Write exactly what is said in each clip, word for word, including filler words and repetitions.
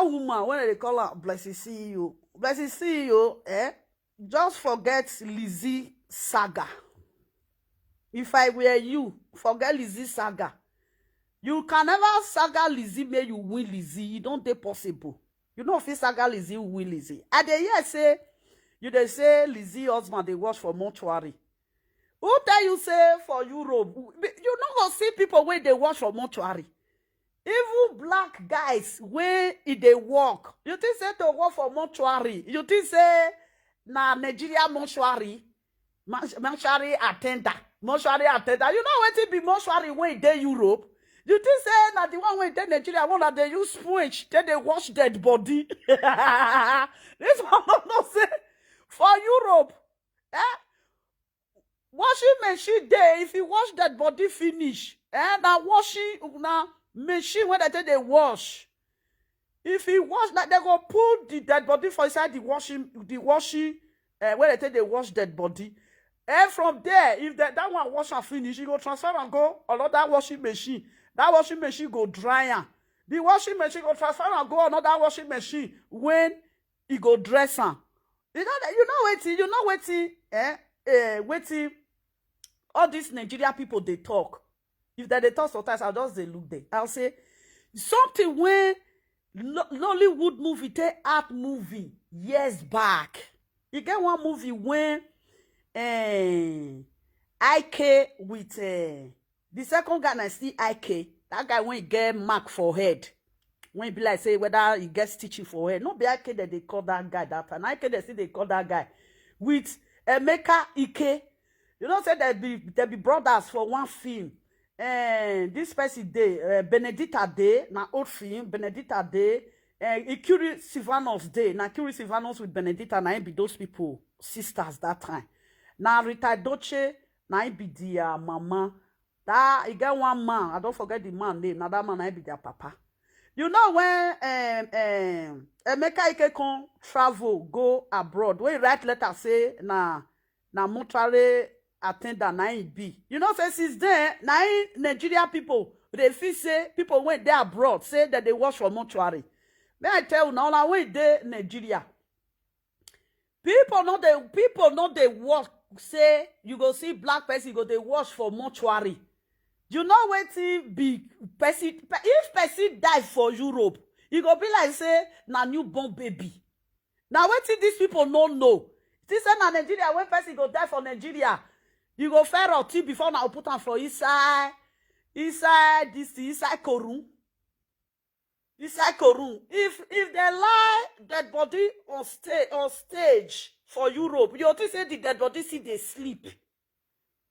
That woman, when they call her Blessing C E O, Blessing C E O, eh? Just forget Lizzie saga. If I were you, forget Lizzie saga. You can never saga Lizzie, may you win Lizzie. You don't dey possible. You know if you saga Lizzie, you win Lizzie. I dey hear say you dey say Lizzie husband dey watch for mortuary. Who tell you say for Europe? You no go see people wey dey watch for mortuary. Even black guys wey e dey work, you think say to work for mortuary? You think say na Nigeria mortuary? Mortuary attender, mortuary attender. You know wetin be mortuary wey dey Europe? You think say na the one wey dey Nigeria, one that dey use sponge take dey wash dead body? This one no know say for Europe, eh, washing machine dey. If you wash dead body finish, eh, na washing, na machine wey dem take dey wash. If you wash, na dem go put the dead body for inside the washing, the washing, eh, where dem take dey wash dead body. And from there, if the, that one wash am finish, you go transfer am go another washing machine. That washing machine go dry am. The washing machine go transfer am go another washing machine when e go dress am. You know, you know wetin, you know wetin, eh, eh, wetin all these Nigeria people dey talk. If dem dey talk sometimes, I'll just dey look there. I'll say something wey Lo-, Nollywood movie take art movie years back. E get one movie when, eh, I K with, eh, the second guy na still I K. That guy when he get mark for head, when e be like say whether he get stitching for head. No be I K that they call that guy that time. I K they still they call that guy with Emeka Ike. You know say they be, they be brothers for one film. Eh, this person dey, eh, Benedicta dey, na old film, Benedicta dey, eh, Ikiri Silvanus dey, na Ikiri Silvanus with Benedicta, na him be those people sisters that time. Na Rita Doche, na him be their mama. That, e get one man, I don't forget the man name, na that man na him be their papa. You know when, um, um, Emeka Ike come travel, go abroad, when he write letter say na, na mortuary attendant na him be. You know say since then, na him Nigeria people dey feel say people wey dey abroad say that they wash for mortuary. May I tell you now, na wey dey Nigeria, people no dey, people no dey work say you go see black person go dey wash for mortuary. You know wetin be person, pe-, if person die for Europe, e go be like say na newborn baby. Na wetin these people no know. Think say na Nigeria, when person go die for Nigeria, you go fair rot before na put am for inside, inside this thing, inside korun. Inside korun. If, if they lie dead body on sta-, on stage for Europe, you think say the dead body still dey sleep.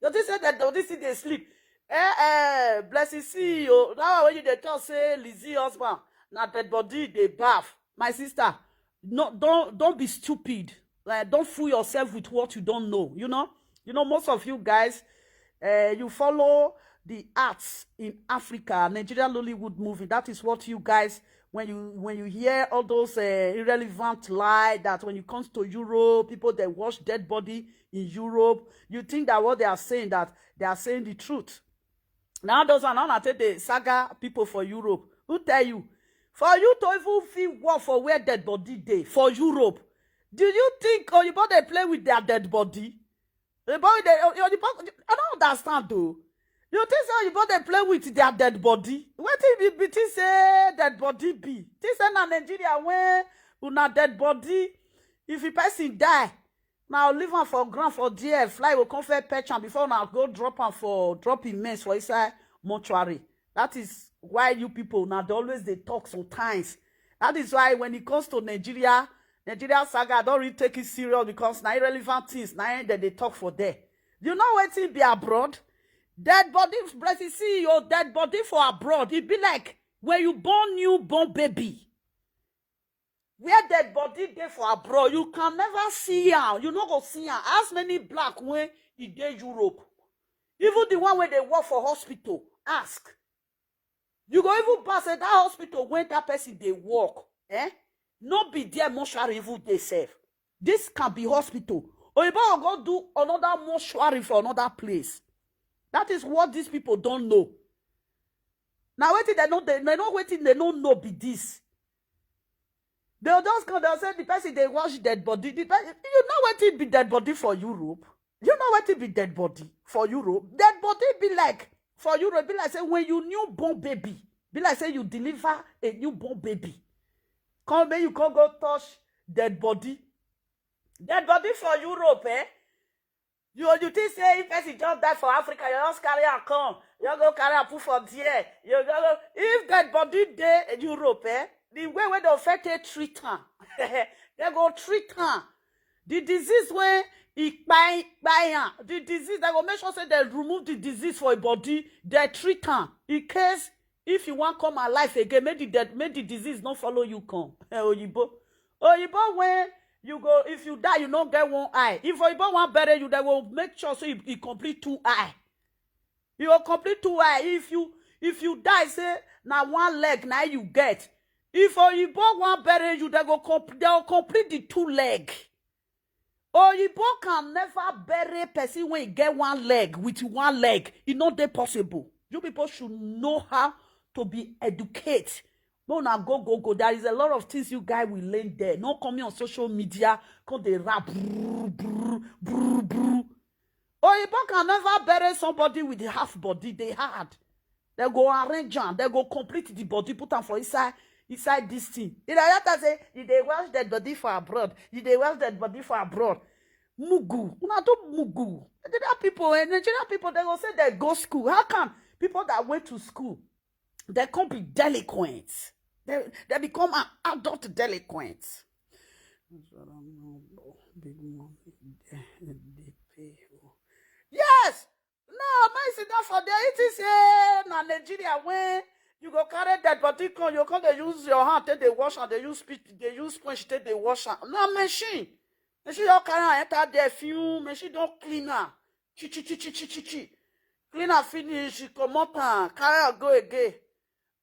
You think say dead body still dey sleep. Eh, eh, Blessing C E O. That one when you dey talk say Lizzie husband na dead body dey bath. My sister, no, don't, don't be stupid. Like, don't fool yourself with what you don't know. You know, you know, most of you guys, uh, you follow the arts in Africa, Nigerian Nollywood movie. That is what you guys, when you, when you hear all those, uh, irrelevant lie that when it comes to Europe, people they wash dead body in Europe, you think that what they are saying, that they are saying the truth. Now those are now take the saga people for Europe. Who tell you? For you to even feel war for where dead body dey for Europe, do you think Oyibo dey play with their dead body? Oyibo dey, Oyibo, I don't understand though. You think say Oyibo dey play with their dead body? Wetin be, be think say dead body be? Think say na Nigeria when una dead body, if a person die, now leave am for ground for there, fly will come fair patch am before now go drop am for, drop him mess for inside mortuary. That is why you people now they always they talk sometimes. That is why when it comes to Nigeria, Nigeria saga, I don't really take it serious because na irrelevant things na that they talk for there. You know wetin be abroad? Dead body, Blessing C E O, dead body for abroad. It be like when you born newborn baby. Where dead body dey for abroad, you can never see am. You no go see am. As many black when e dey Europe, even the one wey dey work for hospital, ask. You go even pass say that hospital when that person dey work, eh? No be there mortuary even dey sef. This can be hospital. Oyibo go do another mortuary for another place. That is what these people don't know. Now wetin they know, they, they know wetin they no know be this. They'll just come, they'll say the person they wash dead body. The person, you know what it be dead body for Europe? You know what it be dead body for Europe? Dead body be like, for Europe, be like say when you newborn baby, be like say you deliver a newborn baby. Come, make you come go touch dead body. Dead body for Europe, eh? You, you think say if person just die for Africa, you just carry am come, you go carry am put for there. You go, if dead body dey Europe, eh? The way wey dem fit take treat am, dem go treat am. The disease wey e kpai kpai am, the disease, dem go make sure say dem remove the disease for im body, dem treat am. In case if you wan come alive again, make the dead, make the disease no follow you come. Eh, oyibo, oyibo, when you go, if you die, you no get one eye. If oyibo wan bury you, dem go make sure say you, you complete two eye. You go complete two eye. If you, if you die, say na one leg na you get. If oyibo wan bury you, dem go comp-, dem go complete the two leg. Oyibo can never bury person wey get one leg with one leg. E no dey possible. You people should know how to be educate. No, na go, go, go. There is a lot of things you guys will learn there. No coming on social media, come dey rap, brr, brr, brr, brr. Oyibo can never bury somebody with half body. They hard. They go arrange am. They go complete the body, put am for inside, inside this thing. You know, that say, you dey wash dead body for abroad. You dey wash dead body for abroad. Mugu. Una do mugu. Nigerian people, eh, Nigerian people, they go say they go school. How can people that went to school, they can't be delinquents? They, they become an adult delinquent. Big money, eh, they pay. Oh. Yes! No, man, sit down for there. It is, eh, na Nigeria when you go carry dead body come, you come, they use your hand, take they wash and they use spit, they use sponge, take they wash am. Na machine. Machine don carry am enter there, few machine don clean am. Chi, chi, chi, chi, chi, chi, chi. Clean am finish, you comot am, carry am go again.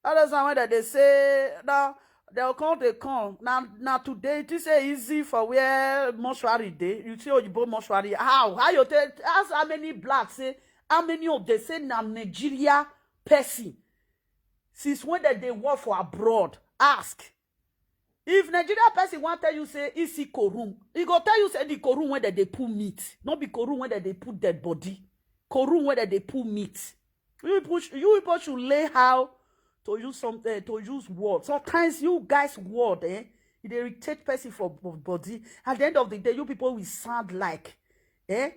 All those one wey dem dey say, now, dem come, they come. Now, now today, it is say easy for where mortuary dey. You see oyibo mortuary. How? How you tell? Ask how many black say, how many of them say na Nigeria person. Since when dem dey work for abroad, ask. If Nigeria person wan tell you say e see korum, e go tell you say the korum wey dem dey put meat, no be korum wey dem dey put dead body. Korum wey dem dey put meat. You people, sh-, you people should learn how to use some, eh, to use word. Sometimes you guys word, eh, e dey irritate person for b-, body. At the end of the day, you people will sound like, eh,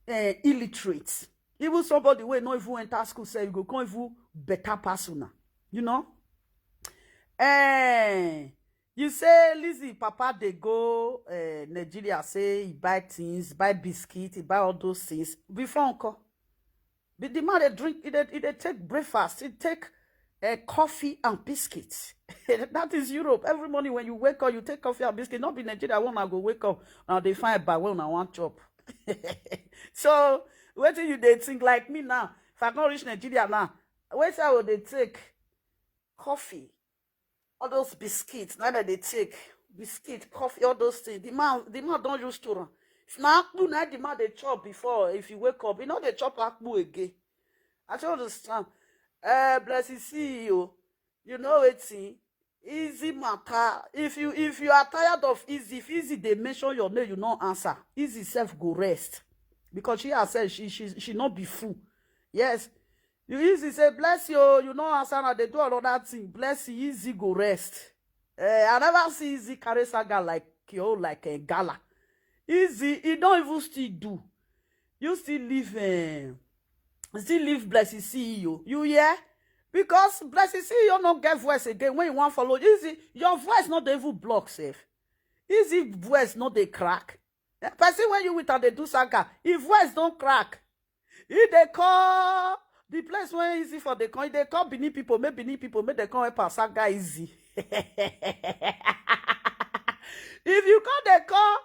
eh, illiterate. Even somebody wey no even enter school sef, you go come even better pass una. You know? Eh, you say Lizzie papa dey go, eh, Nigeria, say he buy things, buy biscuit, he buy all those things. Before uncle, the, the man dey drink, he dey, he dey take breakfast, he take, eh, coffee and biscuits. That is Europe. Every morning when you wake up, you take coffee and biscuit. Not be Nigeria, when I go wake up, and they find by when I want chop. So, wetin you dey think like me now? If I come reach Nigeria now, wetin I go dey take? Coffee, all those biscuits, now that they take biscuit, coffee, all those things. The man, the man don use to run. If na akpu na the man dey chop before, if you wake up, you know they chop akpu again. I don't understand. Uh, bless you, C E O. You know wetin? Easy matter. If you, if you are tired of Easy, if Easy dey mention your name, you no answer. Easy self go rest because she herself, she, she, she not be fool. Yes, you Easy say bless you, you no answer, na dey do another thing. Bless you, Easy go rest. Eh, I never see Easy carry saga like you, like a gala. Easy, he don't even still do. You still leave, eh, still leave Blessing C E O. You hear? Because Blessing C E O no get voice again when you wan follow. Easy, your voice not even block safe. Easy voice not dey crack. Eh, person when you with am dey do saga, if voice don't crack, he dey call the place when Easy for the con, he dey call Benin people, make Benin people, make they come help am saga Easy. If you come dey call,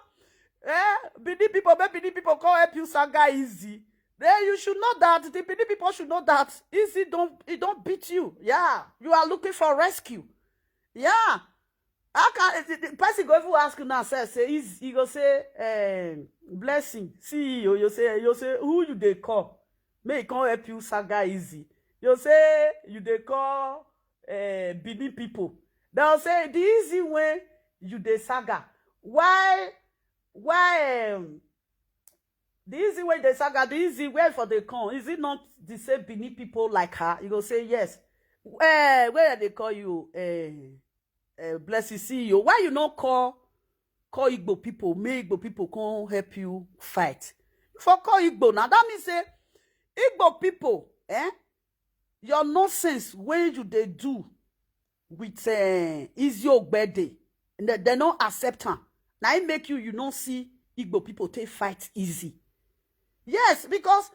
eh, Benin people, make Benin people come help you saga Easy, then you should know that the Benin people should know that Easy don't, he don't beat you. Yeah, you are looking for rescue. Yeah. How can the, the person go even ask you now? Say, say, he's, he go say, eh, Blessing C E O. You say, you say, who you dey call? Make he come help you saga Easy. You say you dey call, eh, Benin people. They'll say the Easy way you dey saga. Why why um, the easy way dey saga, the easy way for dey come, is it not the same Benin people like her? You go say yes. Eh, where they call you? Eh, eh, Blessing C E O. Why you not call call Igbo people? Make Igbo people come help you fight. For call Igbo now, that means say Igbo people, eh? Your nonsense when you dey do with uh, Izzy Ogbede, they, they no accept am. Na im make you you no see Igbo people take fight easy. Yes, because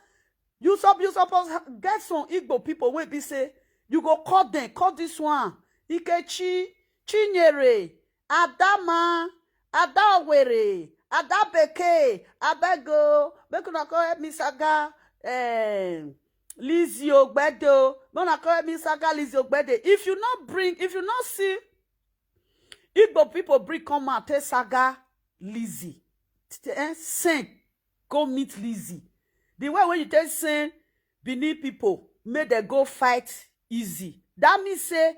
you sup you suppose ha- get some Igbo people wey be say you go call them, call this one, Ikechi, Chinyere, Adama, Ada Owere, Ada Bekee, abeg o, make una come help me saga um Lizzy Ogbede o, make una come help me saga Lizzy Ogbede. If you no bring, if you no see Igbo people bring come out take saga Lizzy, t- eh, send go meet Lizzy. The way wey you take send Benin people make dem go fight Izzy, that mean say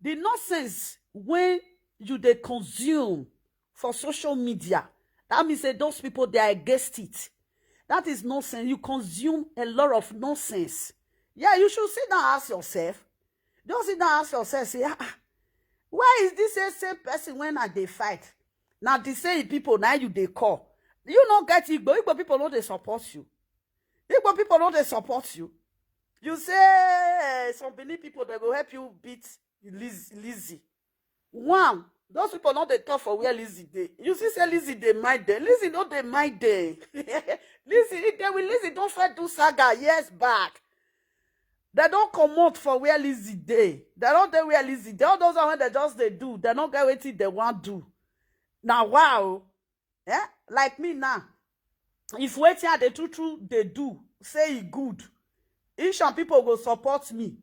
the nonsense wey you dey consume for social media, that mean say those people dey against it. That is nonsense. You consume a lot of nonsense. Yeah, you should sit down ask yourself. Just sit down ask yourself say, ah, ah, why is this same same person when I dey fight? Na the same people na you dey call. You no get Igbo. Igbo people no dey support you. Igbo people no dey support you. You say eh, some Benin people they go help you beat Liz- Lizzy. One, those people no dey talk for where Lizzy dey. You see say Lizzy dey mind them. Lizzy no dey mind them. Lizzy, if they will Lizzy don't fair do saga years back. They don't comot for where Lizzy dey. They don't dey where Lizzy dey. All those one wey they just dey do, they no get wetin they wan do. Na wow. Eh? Like me now, if wetin I dey true true dey do, say e good, Ishan people go support me.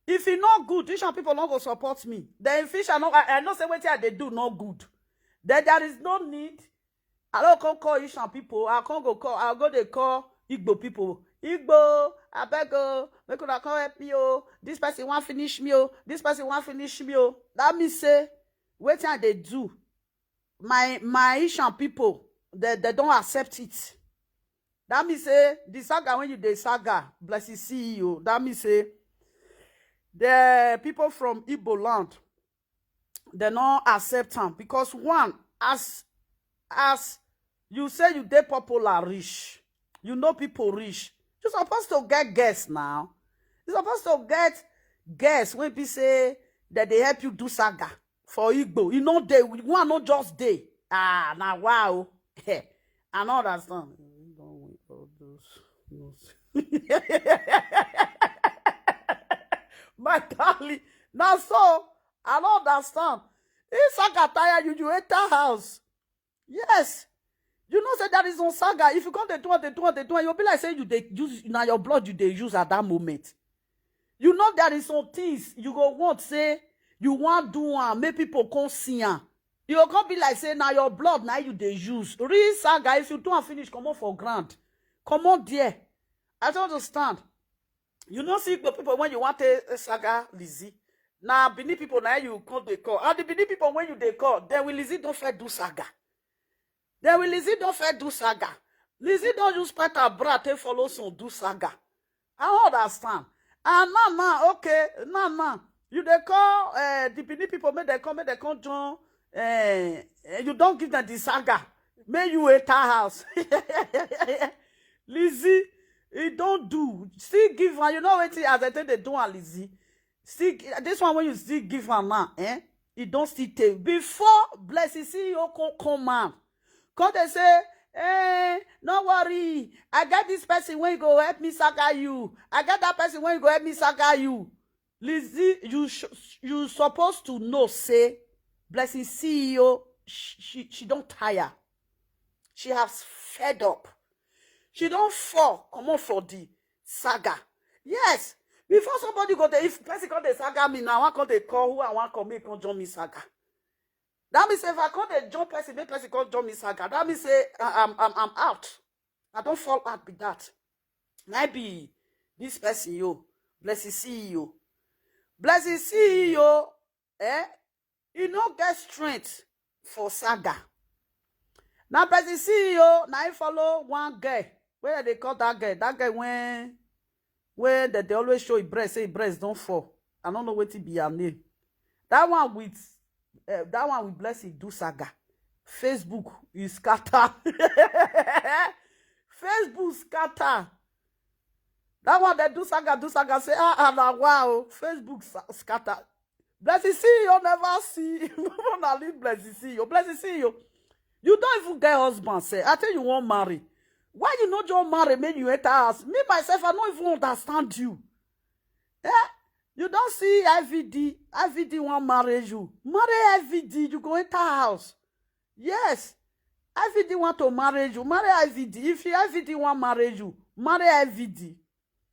If e no good, Ishan people no go support me. Then if Ishan no, I, I know say wetin I dey do no good. Then there is no need. I don't come call Ishan people. I can't go call. I go dey call Igbo people. Igbo, abeg o, make una come help me o. This person wan finish me o. This person wan finish me o. That means say wetin I dey do, my my Ishan people, they they don't accept it. That means say the saga when you dey saga, Blessing C E O. That means say the people from Igbo land, they no accept am because one, as as you say you dey popular rich, you know people rich, you supposed to get guests now. You supposed to get guests when be say that they help you do saga for Igbo. You know they one not just day. Ah, now wow. I don't understand. All those nonsense. My darling, now so I don't understand. If saga tire you, you enter house. Yes. You know say that is on saga. If you come dey do am, dey do am, dey do am, you'll be like say you dey use na your blood you dey use at that moment. You know there is some things you go want say you wan do am make people come see am. You go come be like say na your blood na you dey use. Real saga, if you do am finish, comot for ground. Comot there. I don't understand. You no see Igbo people when you want a saga Lizzy. Now Benin people now you come dey call. And the Benin people when you dey call, then will Lizzy don't fair do saga. Then will Lizzy don't fair do saga. Lizzy don't use part of bra take follow some do saga. I don't understand. And now now okay now now you dey call uh, the Benin people make they come make they come join. Uh, you don't give them the saga. May you enter house. Lizzy, e don do. Still give am. You know wetin as I take dey do am, Lizzy. Still gi- this one when you still give am now, eh? E don still take. Before Blessing C E O come come out, come dey say, eh, no worry. I get this person wey go help me saga you. I get that person wey go help me saga you. Lizzy, you sh- you supposed to know say Blessing C E O she she, she don tire. She has fed up. She don fall comot for the saga. Yes, before somebody go there, if person come dey saga me now, I wan come dey call who I wan call make come join me saga. That means if I come dey join person, make person come join me saga. That means say I- I'm I'm I'm out. I don fall out be that. Na be this person yo, Blessing C E O. Blessing C E O, eh? E no get strength for saga. Na person C E O na him follow one girl wey dem dey call that girl, that girl when when dem dey always show him breast, say him breast don fall. I no know wetin be her name. That one with uh, that one with Blessing do saga. Facebook is scatter. Facebook scatter. That one dem do saga, do saga, say ah ah na wow, Facebook scatter. Blessing C E O never see. Una leave Blessing C E O. Blessing C E O, you don't even get husband, say. I tell you, won't marry. Why you not just marry? Make you enter house. Me myself, I don't even understand you. Eh? You don't see I V D. I V D won't marry you. Marry I V D, you go enter house. Yes. I V D want to marry you. Marry I V D. If you I V D want marry you, marry I V D.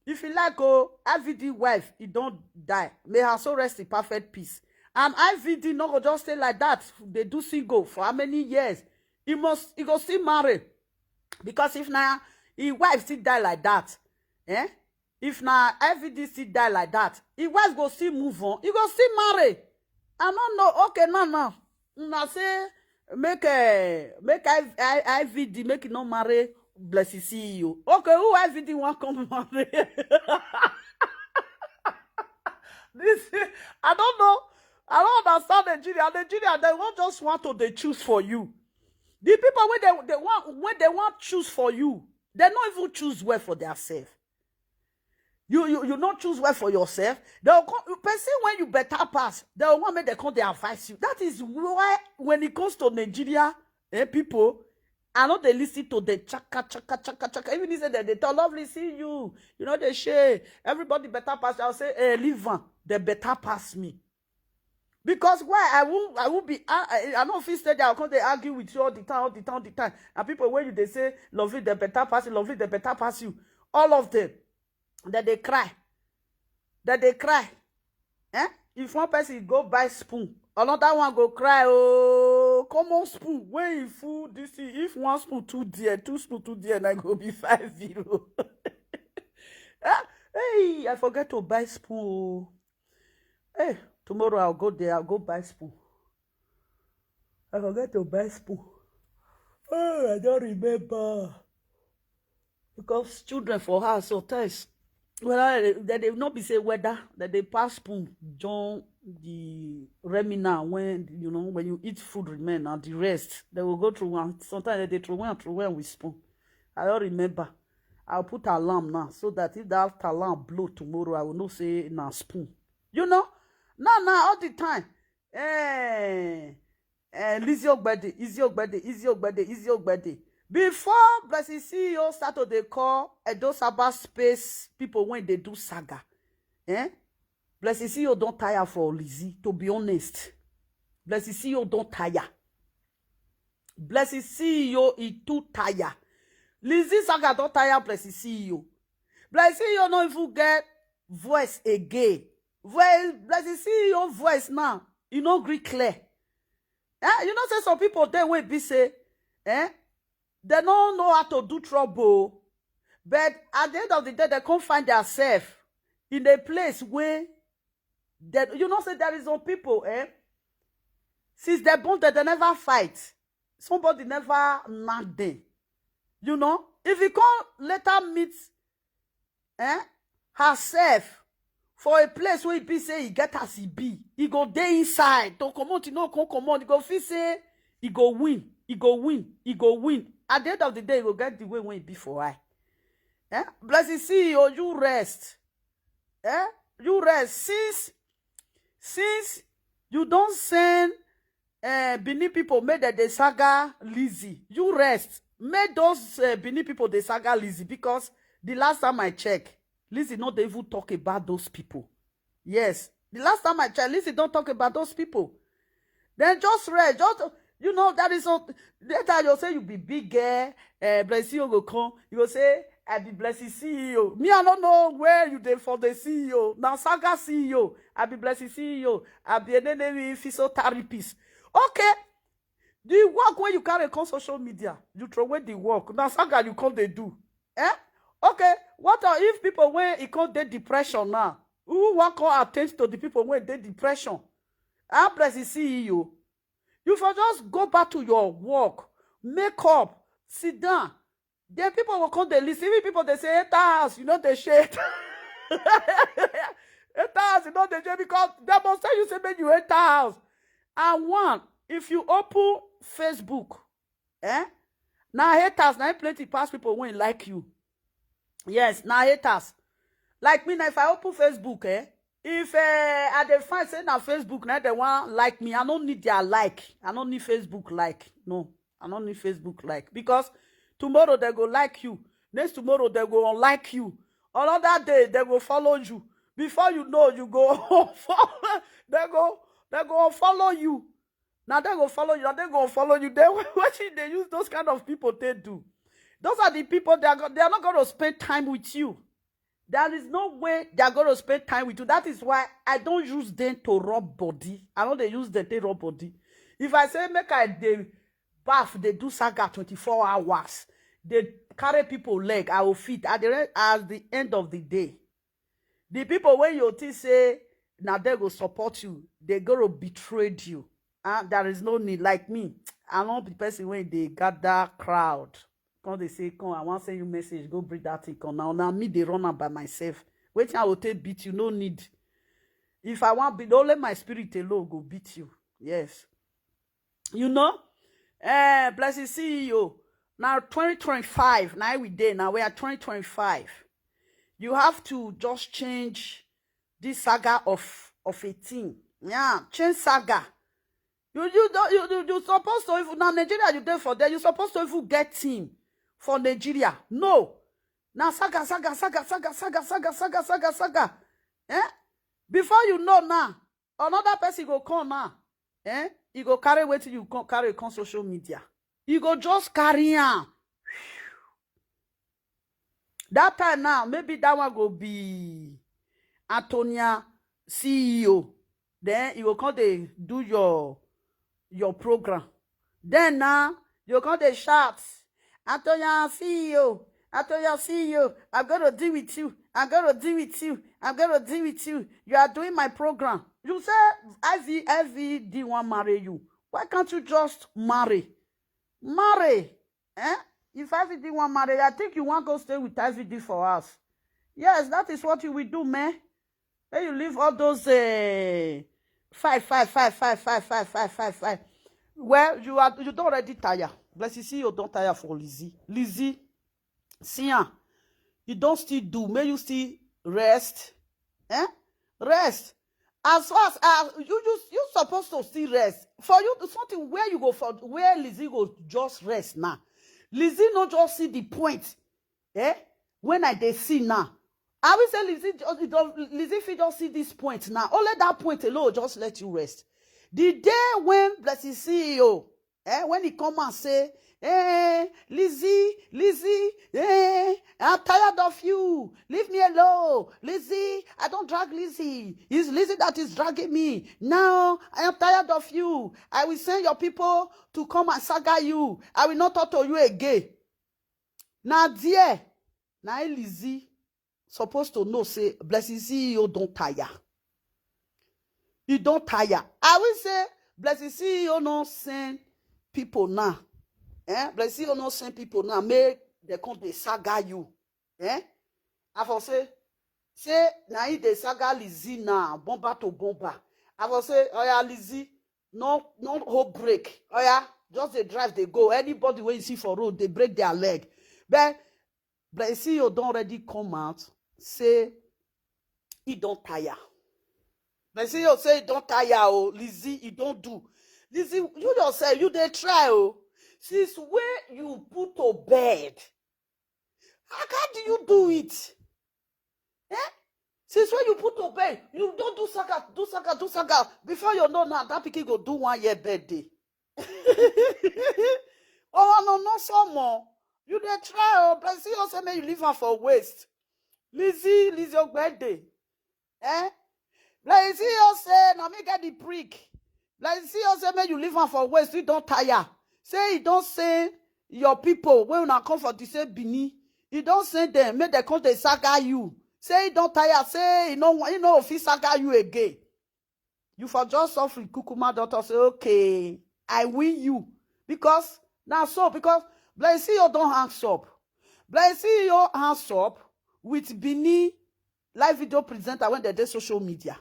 If you like, oh, I V D wife, he don't die. May her soul rest in perfect peace. And I V D no go just stay like that. They do single for how many years? He must, he go still marry. Because if now his wife still die like that, eh? If na I V D still die like that, his wife go still move on. He go still marry. I no know. Okay, now now. Una say make uh, make I, I, I V D make e no marry Blessing C E O. Okay, who I V D wan come marry? This I don't know. I don't understand Nigeria. Nigeria, they won't just want to they choose for you. The people when they they want when they want choose for you, they not even choose well for themselves. You you you not choose well for yourself. They'll come, person when you better pass, they'll want make they come they advise you. That is why when it comes to Nigeria, eh, people, I know they listen to the chaka chaka chaka chaka. Even if they they tell lovely see you, you know they share. Everybody better pass. I'll say, eh, leave one. They better pass me. Because why I won't I won't be I, I, I know if you stay there, I'll come they argue with you all the time, all the time, all the time. And people when you they say lovely the better pass you, lovely the better pass you. All of them, that they cry, that they cry. Eh? If one person go buy spoon, another one go cry. Oh, come on spoon. When you fool this thing, if one spoon too dear, two spoon too dear, na go be five zero. Eh? Hey, I forget to buy spoon. Oh. Hey, tomorrow I'll go there. I'll go buy spoon. I forget to buy spoon. Oh, I don't remember. Because children for her sometimes, well, they, they not be say whether that they pass spoon, John the remina when you know when you eat food remain and the rest they will go through one. Sometimes they throw one, throw one with spoon. I don't remember. I'll put alarm now so that if that alarm blow tomorrow, I will not say na spoon. You know, now now all the time. Eh, eh, Lizzie Ogbede, Izzy Ogbede, Izzy Ogbede, Izzy Ogbede. Before Blessing C E O start to dey call Edo Saba space people when they do saga, eh? Blessing C E O don't tire for Lizzie, to be honest. Blessing C E O don't tire. Blessing C E O is too tire. Lizzie saga don't tire Blessing C E O. Blessing C E O no even get voice again. Voice, Blessing C E O voice now, e no gree clear. Eh, you know say some people dey wey be say, eh, they no know how to do trouble. But at the end of the day, they come find themselves in a place where they, you know say there is some people, eh, since they born, they, they never fight. Somebody never knock them. You know, if you come later meet, eh, herself for a place where e be say e get as e be, e go dey inside to comot, e no come comot, e go feel say e go win, e go win, e go win. At the end of the day, e go get the way wey e be for eye. Eh? Blessing C E O, you rest. Eh? You rest since since you don send uh, Benin people make dem dey saga Lizzie. You rest. Make those uh, Benin people dey saga Lizzie because the last time I check, Lizzie no dey even talk about those people. Yes, the last time I check, Lizzie don talk about those people. Then just rest. Just you know that is not later you say you be big girl. Uh, Blessing you go come. You go say I be Blessing C E O. Me I don't know where you dey for the C E O. Now saga C E O. I be Blessing C E O. I be a name physiotherapist. Okay. The work where you carry come social media, you throw away the work. Now saga you come they do. Eh? Okay. What are if people when it called the depression now? Who want call attention to the people when they depression? I'm Blessing C E O. You for just go back to your work, make up, sit down. Then people will come, they listen. Even people, they say, "Enter house, you know, they shade." "Enter house, you know, they shade," because they must tell you, say, "Make you enter house." And one, if you open Facebook, eh? Now haters, now plenty pass people won't like you. Yes, now haters. Like me, now if I open Facebook, eh? If uh, I dey find say na Facebook, now they want like me. I don't need their like. I don't need Facebook like. No, I don't need Facebook like. Because tomorrow they go like you. Next tomorrow they go unlike you. Another day they go follow you. Before you know, you go follow. They go, they go follow you. Now they go follow you. Now they go follow you. Then what should they use those kind of people to do? Those are the people they are, go- they are not going to spend time with you. There is no way they are going to spend time with you. That is why I don't use them to rub body. I don't they use them to rub body. If I say make I dey bath, they do saga twenty-four hours. They carry people leg. I will fit at the re- at the end of the day. The people when you think say now they go support you, they go to betray you. And there is no need. Like me, I don't be person when they gather crowd. Come they say, "Come, I want send you message. Go bring that thing. Come now." Now me they run am by myself. Waiting, I will take beat you. No need. If I want beat, only my spirit alone go beat you. Yes. You know, eh, blessing C E O. Now twenty twenty-five. Now we day. Now we are twenty twenty-five. You have to just change this saga of of a team. Yeah, change saga. You you don't you you, you supposed to, if now Nigeria you there for there, you supposed to even get team for Nigeria. No. Now saga, saga, saga, saga, saga, saga, saga, saga, saga. Eh? Before you know now, another person go come now. Eh? He go carry wetin you come carry come social media. You go just carry am. That time now, maybe that one go be Antonia C E O. Then you go come dey do your your program. Then now you go come dey shout, "Antonia C E O, Antonia C E O, I'm gonna deal with you. I'm gonna deal with you. I'm gonna deal with you. You are doing my program." You say I V I V D one marry you. Why can't you just marry? Marry. Eh? If I V D one marry, I think you want to stay with I V D for us. Yes, that is what you will do, man. Then you leave all those uh, five, five, five, five, five, five, five, five, five. Well, you are you don't already tire. Bless you, see you don't tire for Lizzie. Lizzie, see, ah, you don't still do. May you still rest? Eh? Rest. As far as uh, you you you supposed to still rest. For you, something where you go for where Lizzie go just rest now. Lizzie no just see the point. Eh? When I dey see now, I will say Lizzie just it don- Lizzie fit just see this point now. Only that point alone just let you rest. The day when blessing C E O, eh, when he come and say, "Hey, Lizzie, Lizzie, hey, I'm tired of you. Leave me alone. Lizzie, I don't drag Lizzie. It's Lizzie that is dragging me. Now I am tired of you. I will send your people to come and saga you. I will not talk to you again." Now there, now Lizzie supposed to know say blessing C E O don't tire. He don't tire. I will say blessing C E O no send people now. Eh? Blessing C E O no send people now. Make they come they saga you. Eh? I for say, say now he they saga Lizzie now, bomba to bomba. I for say, "Oh yeah, Lizzie, no no hold break. Oh yeah, just they drive they go. Anybody when you see for road, they break their leg." But blessing C E O don't already come out say he don't tire. Blessing C E O say he don't tire. Oh, Lizzie, he don't do. Lizzie, you yourself, you they try. Oh, since where you put to bed, how can do you do it? Eh? Since when you put to bed, you don't do saga, do saga, do saga. Before you know now, that pikin go do one year birthday. Oh no, no, some more. You dey try, oh, blessing you say make you leave her for waste. Lizzie, Lizzie Ogbede. Eh? Blessing you say, "Now me get the prick." Blessing you say make you leave her for waste. You don't tire. Say you don't say your people when una come for the same Benin. You don't say them, make they come they saga you. Say you don't tire. Say you know you know if he saga you again. You for just suffering, kukuma daughter say, "Okay, I win you. Because now so, because Blessing C E O don't hands up. Blessing C E O hands up with Benin live video presenter when they do social media.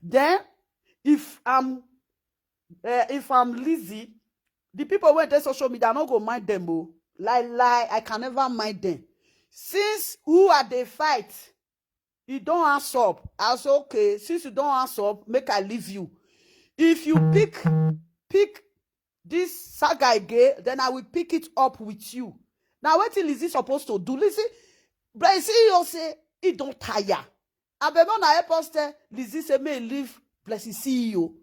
Then, if I'm uh, if I'm Lizzie, the people when they social media, I no go mind them. Oh. Lie, lie, I can never mind them. Since who are they fight? You don't answer up. I say, okay, since you don't answer up, make I leave you. If you pick pick this saga again, then I will pick it up with you. Now, what is Lizzie supposed to do? Lizzie, Blessing C E O say he don't tire. Abeg, make una help us tell Lizzie say make he leave Blessing C E O.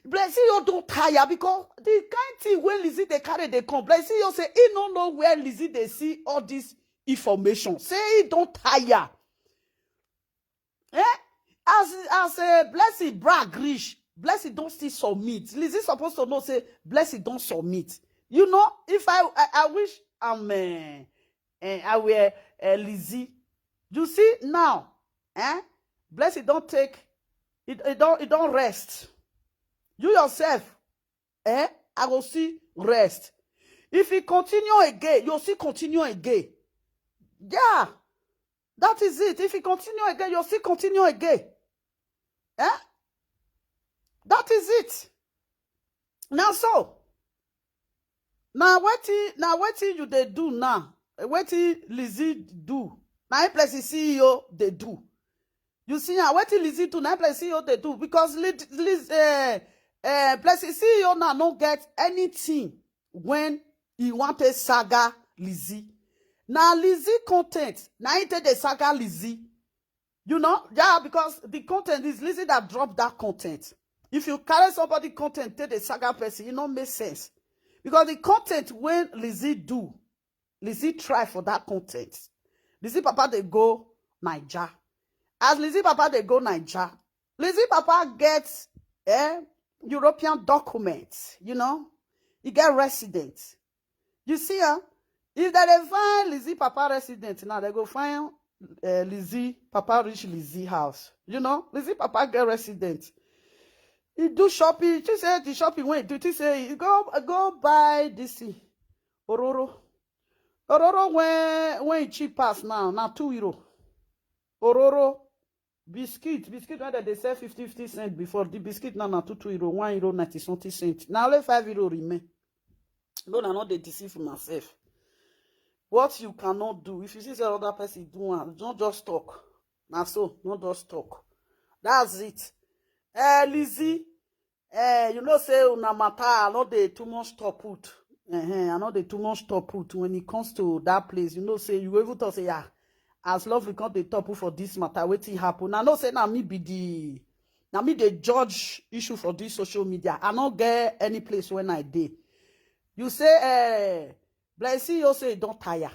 Blessing C E O don't tire because the kind thing when Lizzie they carry they come. Blessing C E O say he no know where Lizzie they see all this information. Say he don't tire. Eh? As as a Blessing brag rich, Blessing don't still submit. Lizzie supposed to know say Blessing don't submit. You know, if I I, I wish I'm uh, uh, I were uh, Lizzie. You see now, eh? Blessing don't take it, it don't it don't rest. You yourself, eh? I will see rest. If he continue again, you'll see continue again. Yeah, that is it. If he continue again, you'll see continue again. Eh? That is it. Now so, now wetin now wetin you dey do now? Wetin Lizzie do? Na him Blessing C E O dey do. You see now wetin Lizzie do? Na him Blessing C E O dey do because Liz, Liz, uh, uh, Blessing C E O now no get anything when he want a saga Lizzie. Now Lizzie content. Now he take the saga Lizzie. You know, yeah, because the content is Lizzie that dropped that content. If you carry somebody content, take the saga person, it no make sense. Because the content when Lizzie do, Lizzie try for that content. Lizzie Papa they go Niger. As Lizzie Papa they go Niger, Lizzie Papa gets eh, European documents, you know, he get resident. You see, huh? If they dey find Lizzie Papa resident now, they go find uh, Lizzie Papa reach Lizzie house. You know, Lizzie Papa get resident. He do shopping. She said the shopping when he do, she say he go go buy this thing. Ororo. Ororo when when he cheap pass now, now two euro. Ororo. Biscuit, biscuit when they sell fifty fifty cent before, the biscuit now na two two euro, one euro ninety something cent. Now only five euro remain. No, na not they deceive myself. What you cannot do, if you see say other person do one, don't just talk. Now so, not just talk. That's it. Eh, Lizzie, eh, you know say una matter, I no dey too much top put. Uh-huh, I no dey too much top put when it comes to that place. You know say you even talk say yeah, as love we come dey top put for this matter, wetin happen? I know say na me be the na me dey judge issue for this social media. I no get any place when I dey. You say eh, Blessing C E O say he don tire.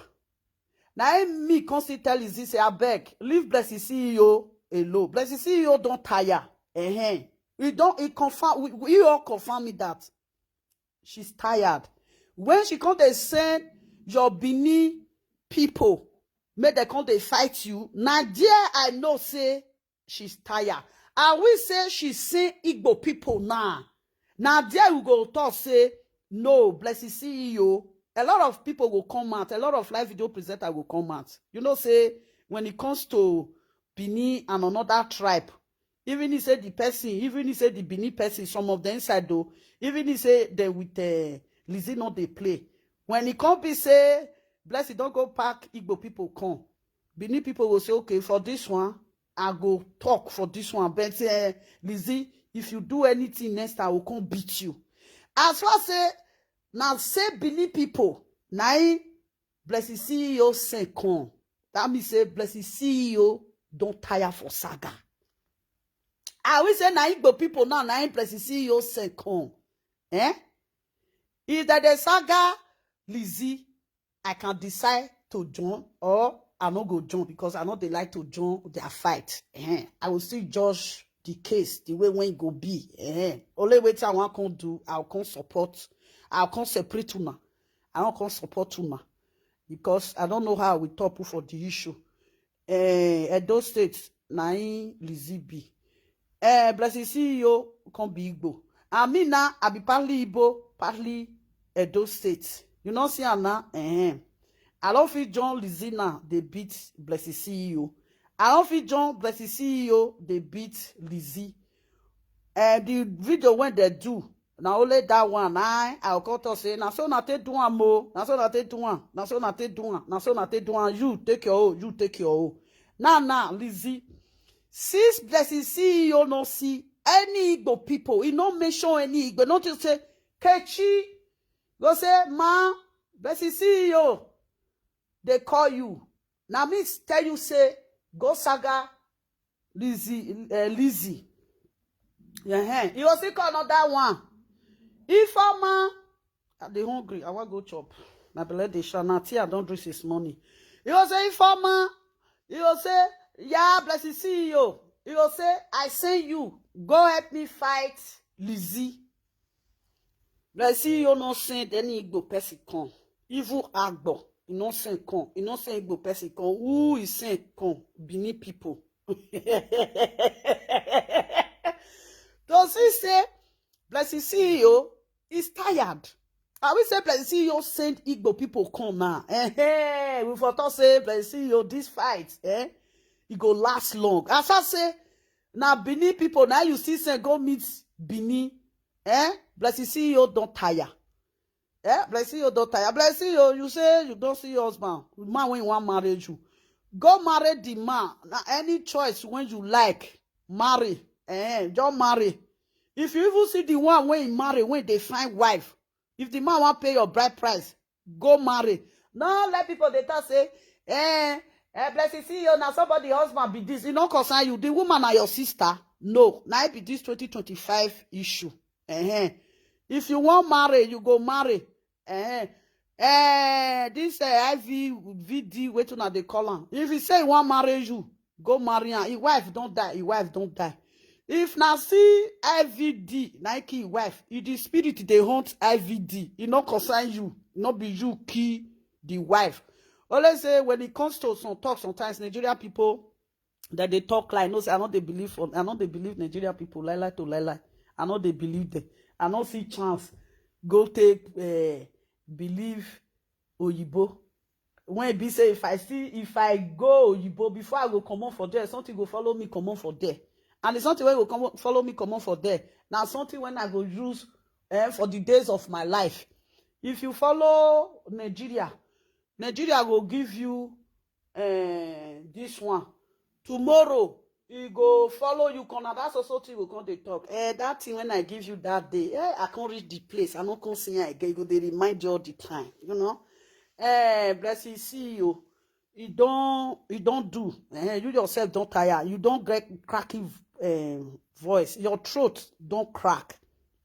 Na him me come still tell Lizzie say abeg leave Blessing C E O alone. Blessing C E O don tire. Uh-huh. He don he confirm we, we all confirm me that she's tired. When she come dey send your Benin people make dem come dey fight you, na there I know say she's tired. And we say she send Igbo people now. Na there we go talk say no, Blessing C E O. A lot of people go come out, a lot of live video presenter go come out. You know say when it comes to Benin and another tribe, even he say the person, even he say the Benin person, some of the inside though, even he say they with uh, Lizzie not they play. When he come be say Blessing don't go pack Igbo people come. Benin people will say okay for this one, I go talk for this one. But uh, Lizzie, if you do anything next, I will come beat you. As far say now say Benin people, na him Blessing C E O send come. That means say Blessing C E O don't tire for saga. I will say na Igbo people now, na him Blessing C E O send come. Eh? If that the saga Lizzie, I can decide to join or I no go join because I know they like to join their fight. Eh, I will still judge the case the way when it go be. Eh, only way I want can do, I'll come support, I'll come separate una. I don't come support una because I don't know how we talk for the issue. Eh, Edo State, na him Lizzie be. Eh, Blessing C E O come be Igbo. And me now, I be partly Igbo, partly Edo State. You know, see, Anna, eh? I don't feel John Lizzie now, they beat Blessing C E O. I don't feel John Blessing C E O, they beat Lizzie. And the video when they do, now only that one, I, I'll come to say, now so na take do am o, now so na take do am, now so na take do am, now so na take do am. You take your own, you take your own. Now, now, Lizzie, since Blessing C E O no see any Igbo people, he no mention any Igbo, not to say, Kechi, go say, ma, Blessing C E O, they call you. Now me tell you say, go saga Lizzie, uh, Lizzie. Uh-huh. You will see call another one. Informer, I dey hungry, I wan go chop. My belle dey shout, na tea I don drink since morning. You go say, Informer, you go say, yeah, Blessing C E O. You go say, I send you, go help me fight Lizzie. Blessing C E O no send any Igbo person come. Even Agbo, he no send come. He no send Igbo person come. Who he send come? Benin people. To see say Blessing C E O is tired. I will say Blessing C E O send Igbo people come now. Eh, eh, we for talk say Blessing C E O, this fight, eh, it go last long. As I say, now Benin people, now you see say go meet Benin. Eh? Blessing C E O don tire. Eh? Blessing C E O don tire. Blessing C E O, you say you don't see your husband. Man when you want marriage you. Go marry the man. Now any choice when you like, marry. Eh, just marry. If you even see the one when he marry, when they find wife, if the man want pay your bride price, go marry. No let people they talk say, eh, eh, Blessing C E O, now somebody husband be this. It no concern you. The woman are your sister. No, now it be this twenty twenty-five issue. Eh, if you want marry, you go marry. Eh, eh, this uh, I V V D, wait till they call him. If he say he want marry you, go marry him. His wife don't die. His wife don't die. If na see I V D, na him kill him wife. If the spirit they haunt I V D, it no concern you. No be you kill the wife. Always say when it comes to some talk, sometimes Nigeria people that they talk like, no say I know they believe for, I know they believe Nigeria people lie lie to lie lie. I know they believe them. I no see chance go take uh, believe Oyibo. When e be say if I see, if I go Oyibo, before I go comot for there, something go follow me comot for there. And the something wey go come follow me comot for there, na something when I go use eh, for the days of my life. If you follow Nigeria, Nigeria go give you eh, this one. Tomorrow, e go follow you corner. That's also thing we come dey talk. Eh, that thing when I give you that day, eh, I can't reach the place. I no come see you again. E go dey remind you all the time. You know, eh, Blessing C E O, you don't, you don't do. Eh, you yourself don't tire. You don't get cracking eh, voice. Your throat don't crack.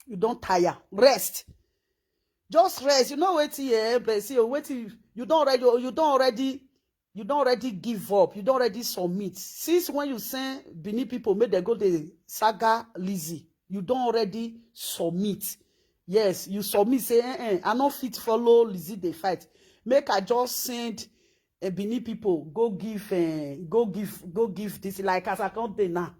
You don't tire. Rest. Just rest. You know wetin, eh, Blessing C E O, wetin you don't already, you don't already you don already give up, you don already submit. Since when you send Benin people make dem go dey saga Lizzie, you don already submit. Yes, you submit say, eh, eh, I no fit follow Lizzie dey fight. Make I just send eh, Benin people go give, eh, go give, go give this. Like as I come dey now,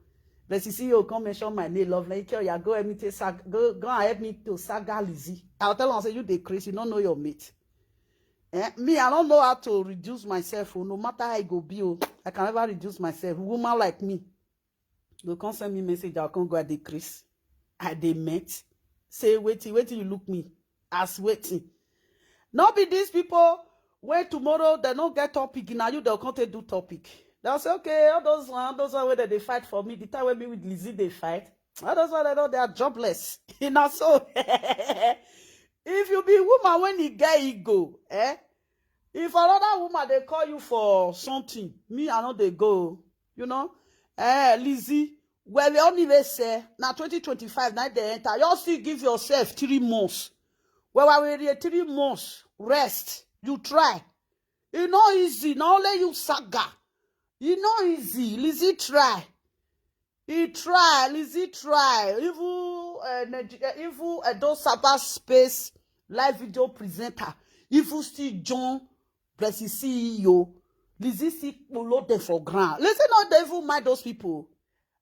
Blessing C E O come mention my name, Lovely Ikeoya, go help me take sag, go, go and help me to saga Lizzie. I'll tell am say you dey craze, you no know your mate. Eh, me, I don't know how to reduce myself. Oh, no matter how I go be, oh, I can never reduce myself. Woman like me, go come send me message. I come go at the Chris. I dey met. Say waiting, waiting. You look me as waiting. Not be these people. When tomorrow they don't get topic, now you they'll come to do topic. They'll say, okay, all those one, those one where they fight for me. The time when me with Lizzie they fight, all those one they know they are jobless. You know so. If you be woman when you get ego, eh? If another woman they call you for something, me I know they go. You know, eh, Lizzie. Well, they only they say now twenty twenty-five now they enter. You still give yourself three months. Well, I will three months rest. You try. It's not easy. Not only you saga. It's not easy. Lizzie try. He try, Lizzie try. Even uh, Nigeria, even Edo Sabbath Space live video presenter, even still John Blessing C E O, Lizzie still follow them for ground. Lizzie not dey even mind those people.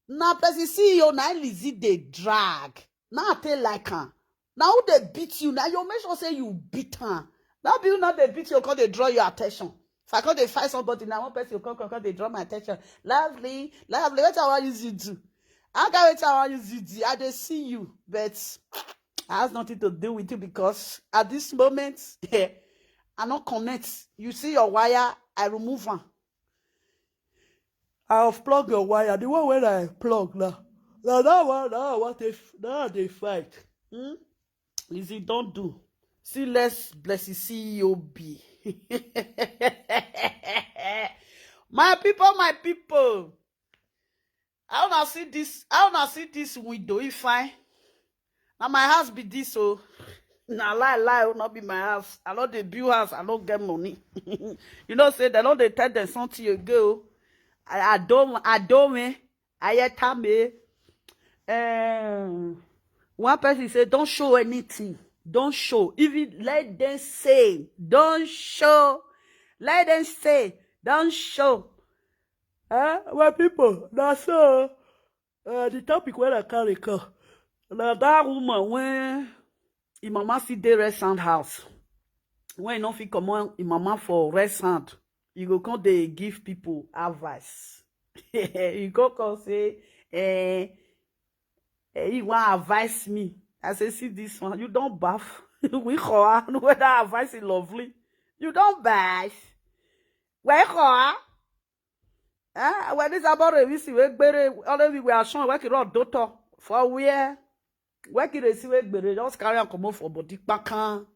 Now Blessing C E O, now Lizzie they drag. Now I take like am. Now who dey beat you? Now you make sure say you beat am. Now be you now dey beat you, come dey draw your attention. If I come dey fight somebody, now one person come come come dey draw my attention. Lovely, lovely. What I want use you do? I got what I want use you do. I dey see you, but I has nothing to do with you because at this moment, I no connect. You see your wire, I remove am. I have plug your wire. The one wey I plug now. Now that one, now I want to, now they fight. Hmm? Lizzie, don't do. See less blessing C E O B. My people, my people. How una see this? How una see this window? If I, now my house be this, so na lie lie, oh, not be my house. I no dey build house. I no get money. You know say they no dey tell them something you go. I, I don't, I don't, eh? I tell me. Um, one person say, "Don't show anything. Don't show. Even let them say, don't show. Let them say, don't show." Eh? Well, people, that's all. Uh, the topic where I carry come. Now that woman when him mama see the rest sound house. When you don't fit comot him mama for rest sound, you go come dey give people advice. You go come say, eh, eh, he wan advise me. I say, see this one, you don't baff. We call whether advice is lovely. You don't baff. Where call? Eh? When this about a visit, we gbere, all of we are shown, we can run doctor for where? We can see we gbere, just carry and come off for body kpakan.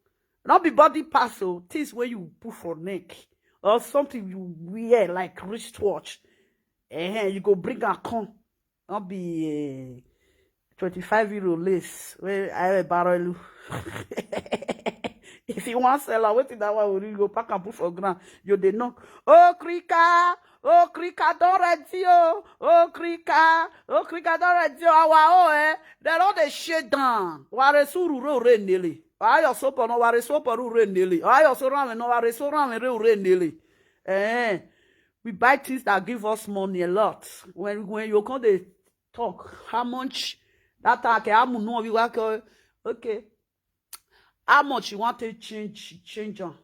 Not be body pass, so things where you put for neck or something you wear like wristwatch. Eh, you go bring and come. Not be uh, twenty-five euro lace. Where I barrel. If you want sell, I wait that one will go pack and put for ground. You dey know. Oh, Krika. Oh, Krika, don't ready, oh. Oh, Krika. Oh, Krika, don't ready, oh. Our, oh, eh. They don't they shut down. Ware suru ro re nele. Ayo sopo no ware sopo ru re nele. Ayo so ran no ware so ran re re nele. Eh. We buy things that give us money a lot. When, when you come, they talk. How much? That time, okay, I'm no, we work, uh, okay. How much you want to change, change on?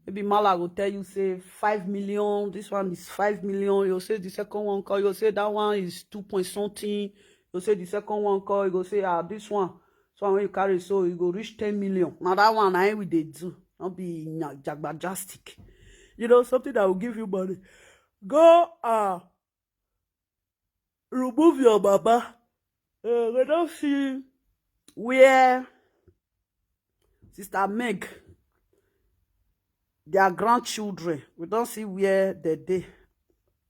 Maybe Mala will tell you, say, five million. This one is five million. You say the second one call. You say that one is two point something. You say the second one call. You go say, ah, this one. So when you carry, so you go reach ten million. Now that one, I will they do. Not be nya-, jagbajastic. You know, something that will give you money. Go, uh, remove your baba. Uh, we don't see where Sister Meg, their grandchildren, we don't see where they dey.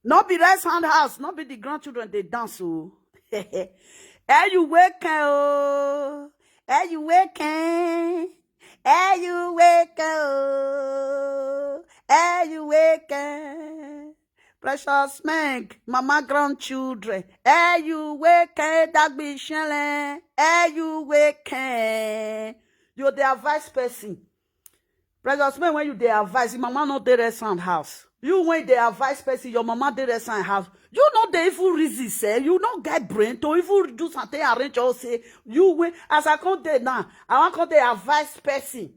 Not be rest hand house, not be the grandchildren they dance, oh. Eh, you wake, oh. Eh, you wake, eh. Eh, you wake, oh. Eh, you wake, eh. Precious Meg, mama grandchildren. Eh, you wake, eh, dagbi shele. Eh, you wake, eh. You the advice person. Precious Meg, when you dey advise, your mama not dey rest hand house. You when they advise person, your mama dey rest hand house. You know the evil reason, say you no get brain to even do something arrange or say you when as I come there now, I want come dey advise person.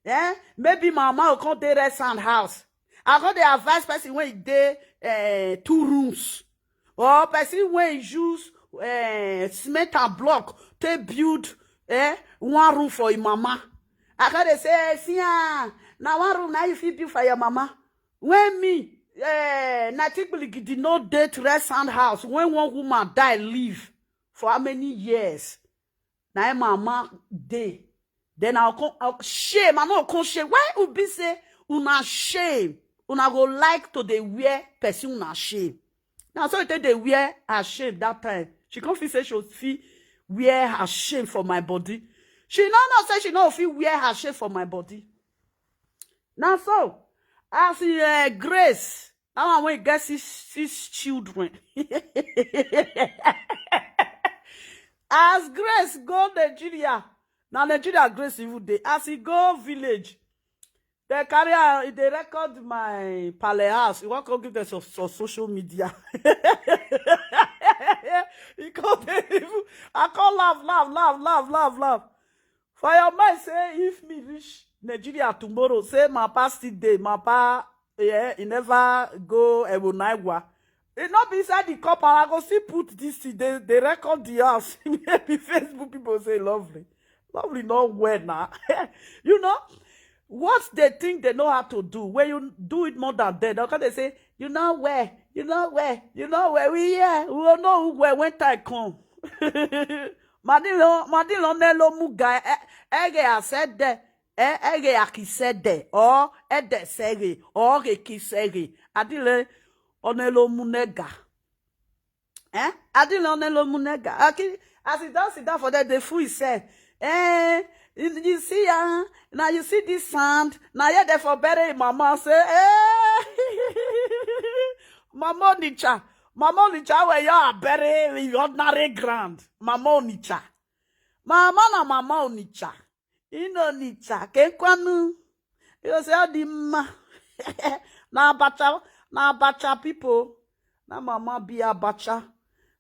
Eh? Maybe my mama will come dey rest hand house. I come dey advise person when e dey eh, two rooms. Or person when use eh, cement and block to build eh, one room for your mama. I come dey say, eh, see ah, now one room now you fit build for your mama. When me, eh, na Tikbiligi did not date rest hand house when one woman die leave for how many years? Na im mama dey. Then I'll come, I'll, shame, I no come shame. Why would be say una shame? Una go like to dey wear person una shame. Now so they dey wear her shame that time. She come feel say she fit wear her shame for my body. She no know say she no fit wear her shame for my body. Now so, as uh, Grace, that one wey get six, six children. As Grace go Nigeria, now Nigeria Grace even dey. As he go village, they carry her, they record my pale house. You want to give them some, some social media. He come dey even, I come laugh, laugh, laugh, laugh, laugh, laugh. For your mind, say if me reach Nigeria tomorrow, say my papa still dey, my papa, yeah, he never go Ebonaiwa. E no be inside the compound, I go still put this thing, they, they record the house. Maybe Facebook people say, "Lovely. Lovely, not well now." You know, what they think they know how to do, when you do it more than them, they'll come, they say, "You know where? You know where? You know where? We here. We will know where when time come." Madilo, Madilo Nelo Muga, eh, Ege Asede, eh, Ege Akisede, or Ede Sege, or Ege Kisege. Adile Onelo Munega. Eh? Adile Onelo Munega. Aki, as he don sit down for there, dey fool himself. Eh, you, you see, uh, now you see this sand. Now, yeah, they for bury him mama. Say, eh, Mama Onicha. Mama Onicha, where you are bury in ordinary ground. Mama Onicha. Mama na Mama Onicha. Ino Onicha. Kenkwanu. You say, "Ọ dị mma." Na Abacha, na Abacha people. Na mama be Abacha.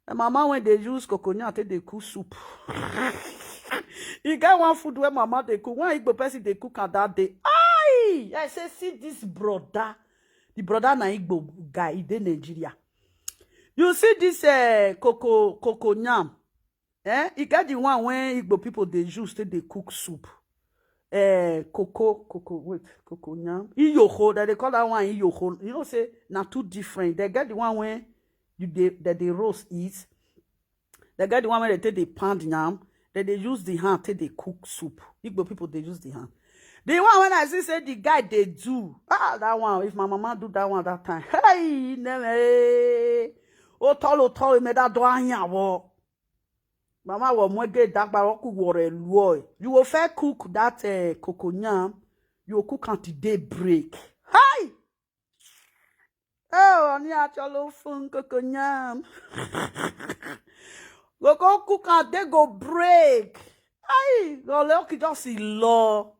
The mama when they use coconut take dey cook soup. E get one food where mama dey cook. One Igbo person dey cook at that day. Aye! I say, "See this brother." The brother na Igbo guy, he dey Nigeria. You see this, eh, coco, coco yam? Eh? E get the one when Igbo people dey use take dey cook soup. Eh, coco, coco, wait, coco yam. Iyoko, that they call that one iyoko. You know, say, na two different. They get the one when you dey, that they roast eat. They get the one when they take dey pound yam. Then they use the hand take dey cook soup. Igbo people, they use the hand. The one when I see say the guy dey do, ah, that one, if my mama do that one that time, hey, never, oh, tall, oh, tall, me that do anya wo. Mama wo mwege dagba wo ku wore luo. You will fair cook that, eh, coco yam. You will cook until daybreak. Hi! Oh, oni acholo fun coco yam. Go go cook and they go break. Aye, go look just law.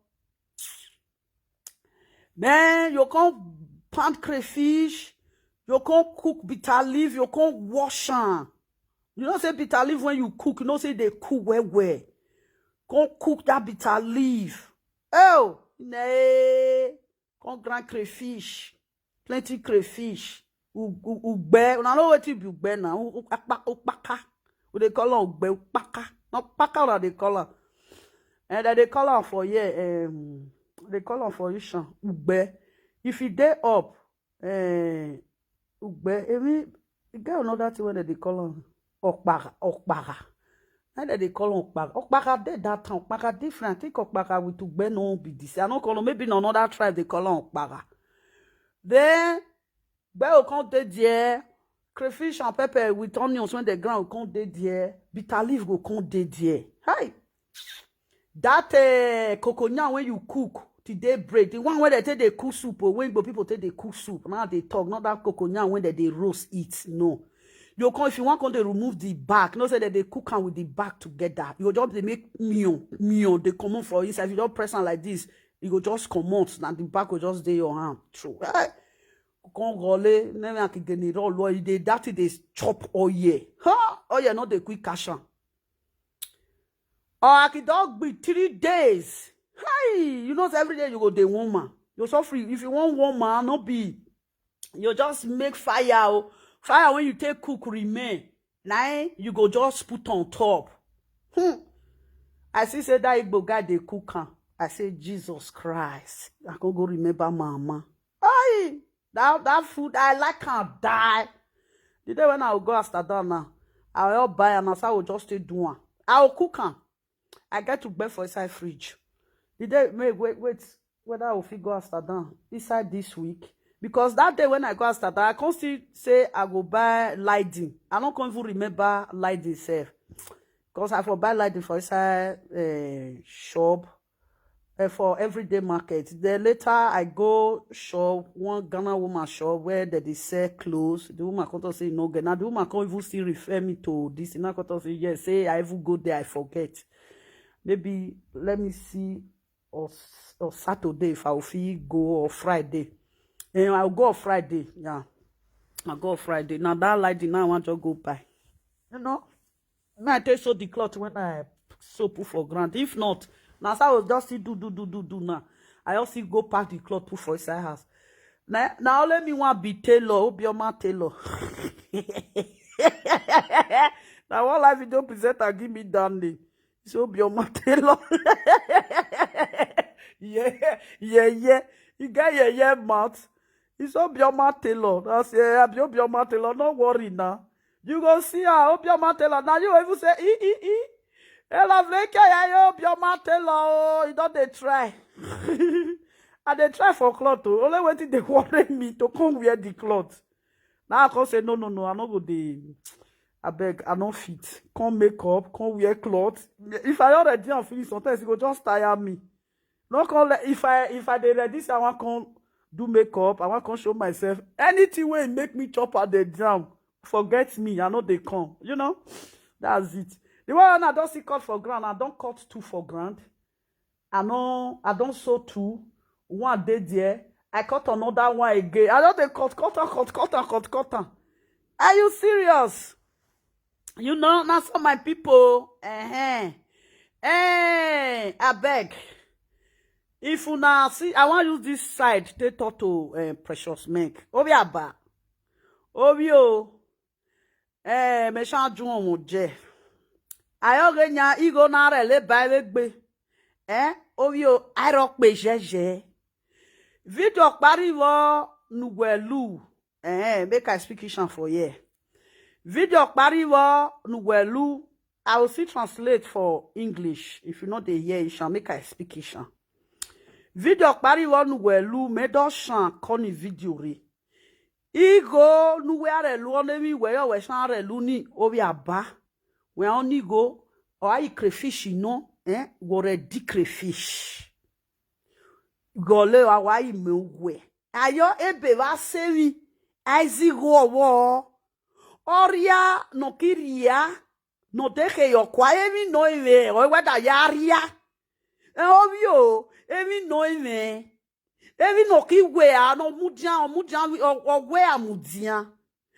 Then you come pound crayfish, you come cook bitter leaf, you come wash am. You know say bitter leaf, when you cook, you know say they cook well well. Come cook that bitter leaf. Oh, nay. Come grind crayfish. Plenty crayfish. U-, u-, ugbe. Una know wetin be ugbe now? U-, u-, akpa-, ukpaka. We dey call am ugbe, ukpaka. Na ukpaka una dey call am. And dem dey call am for here, um, they call am for Ishan, ugbe. If e dey up, eh, ugbe, emi, e get another thing wey dem dey call am, okpara, okpara. Na dem dey call am okpara. Okpara dey that time, okpara different. I think okpara with ugbe no be the same. I no call am, maybe na another tribe dey call am okpara. Then, ugbe go come dey there. Crayfish and pepper with onions wey dem grind go come dey there. Bitter leaf go come dey there. Hi! That, eh, coco yam wey you cook today break, the one wey dem take dey cook soup, oh, wey Igbo people take dey cook soup, now dey talk, not that coco yam wey dem dey roast eat, no. You come, if you wan come dey remove the back, you know say dem dey cook am with the back together. You go just dey make mion, mion dey comot for inside. If you just press am like this, e go just comot, na the back go just dey your hand. True. Eh, come gole, name akigeni roll, e dey, that thing dey chop oil. Ha! Oil no dey quick catch am. Or I could dog be three days. Hi, you know say every day you go dey warm am. You so free. If you want warm am, no be. You just make fire, oh. Fire when you take cook remain. Na, eh, you go just put on top. Hmm. I see say that Igbo guy dey cook am. I say, "Jesus Christ, I can go remember mama." Aye, that, that food, I like am die. The day when I will go Amsterdam now, I will buy am, as I will just stay do am. I will cook am. I get ugbe for inside fridge. The day, wait, wait, wait, whether I will fit go Amsterdam inside this week. Because that day when I go Amsterdam, I can't still say I go buy lighting. I don't even remember lighting sef. Because I for buy lighting for inside, eh, shop, eh, for everyday market. Then later I go shop, one Ghana woman shop where they dey sell clothes. The woman come talk say no get. Now the woman come even still refer me to this. And I come talk say, "Yes, say I even go there, I forget. Maybe let me see on, on Saturday if I will fit go, or Friday." And I will go on Friday, yeah. I go on Friday. Now that lighting now I want to go buy. You know, na I take sew the cloth when I sew put for ground. If not, na so I will just still do, do, do, do, do now. I just still go pack the cloth put for inside house. Na, na only me wan be tailor, Obioma tailor. Na one live video presenter give me that name. So Obioma tailor. Yeah, yeah, yeah. You get yeah, yeah, mouth. It's Obioma tailor. I say, yeah, be Obioma tailor. No worry now. You go see her, Obioma tailor. Now you even say, e, e, e. Hello, Flake, yeah, yeah, Obioma tailor. Oh, you don't dey try. I dey try for cloth. Oh. Only wetin dey worry me to come wear the cloth. Now I come say, no, no, no, I no go dey. I beg, I no fit. Come make up, come wear cloth. If I already am finish, sometimes e go just tire me. No come let, if I, if I dey ready, say I wan come do makeup, I wan come show myself. Anything wey make me chop at the jam, forget me, I no dey come. You know, that's it. The one I don see cut for ground, I don cut two for ground. I no, I don sew two. One dey there. I cut another one again. I don dey cut, cut am, cut, cut am, cut, cut am. Are you serious? You know, na so my people. Eh, eh, I beg. If una see, I wan use this side take talk to eh, Precious Meg. Obi aba, Obi o, eh, me shan ju omo je. Ayo ge nya igo na re le ba ebe gbe. Eh, Obi o, I rock pe jeje. Video pariwo nuwelu. Eh, make I speak Ishan for here. Video pariwo nuwelu. I will still translate for English. If you know the hear Ishan, make I speak Ishan. Video pariwo nuwelu me do shan koni video re. Igo nuwe are lu onemi we yo we shan are lu ni obi aba. We oni go o ayi crayfish no eh wore di crayfish. Gole wa wa ime uwe. Ayo ebe va sevi. Aizi go wo. Oria no kiria. No dehe yo kwa emi no ime. O weda ya ria. E obi o. Emi no ime. Emi no ki we a no mudia o mudia o we a mudia.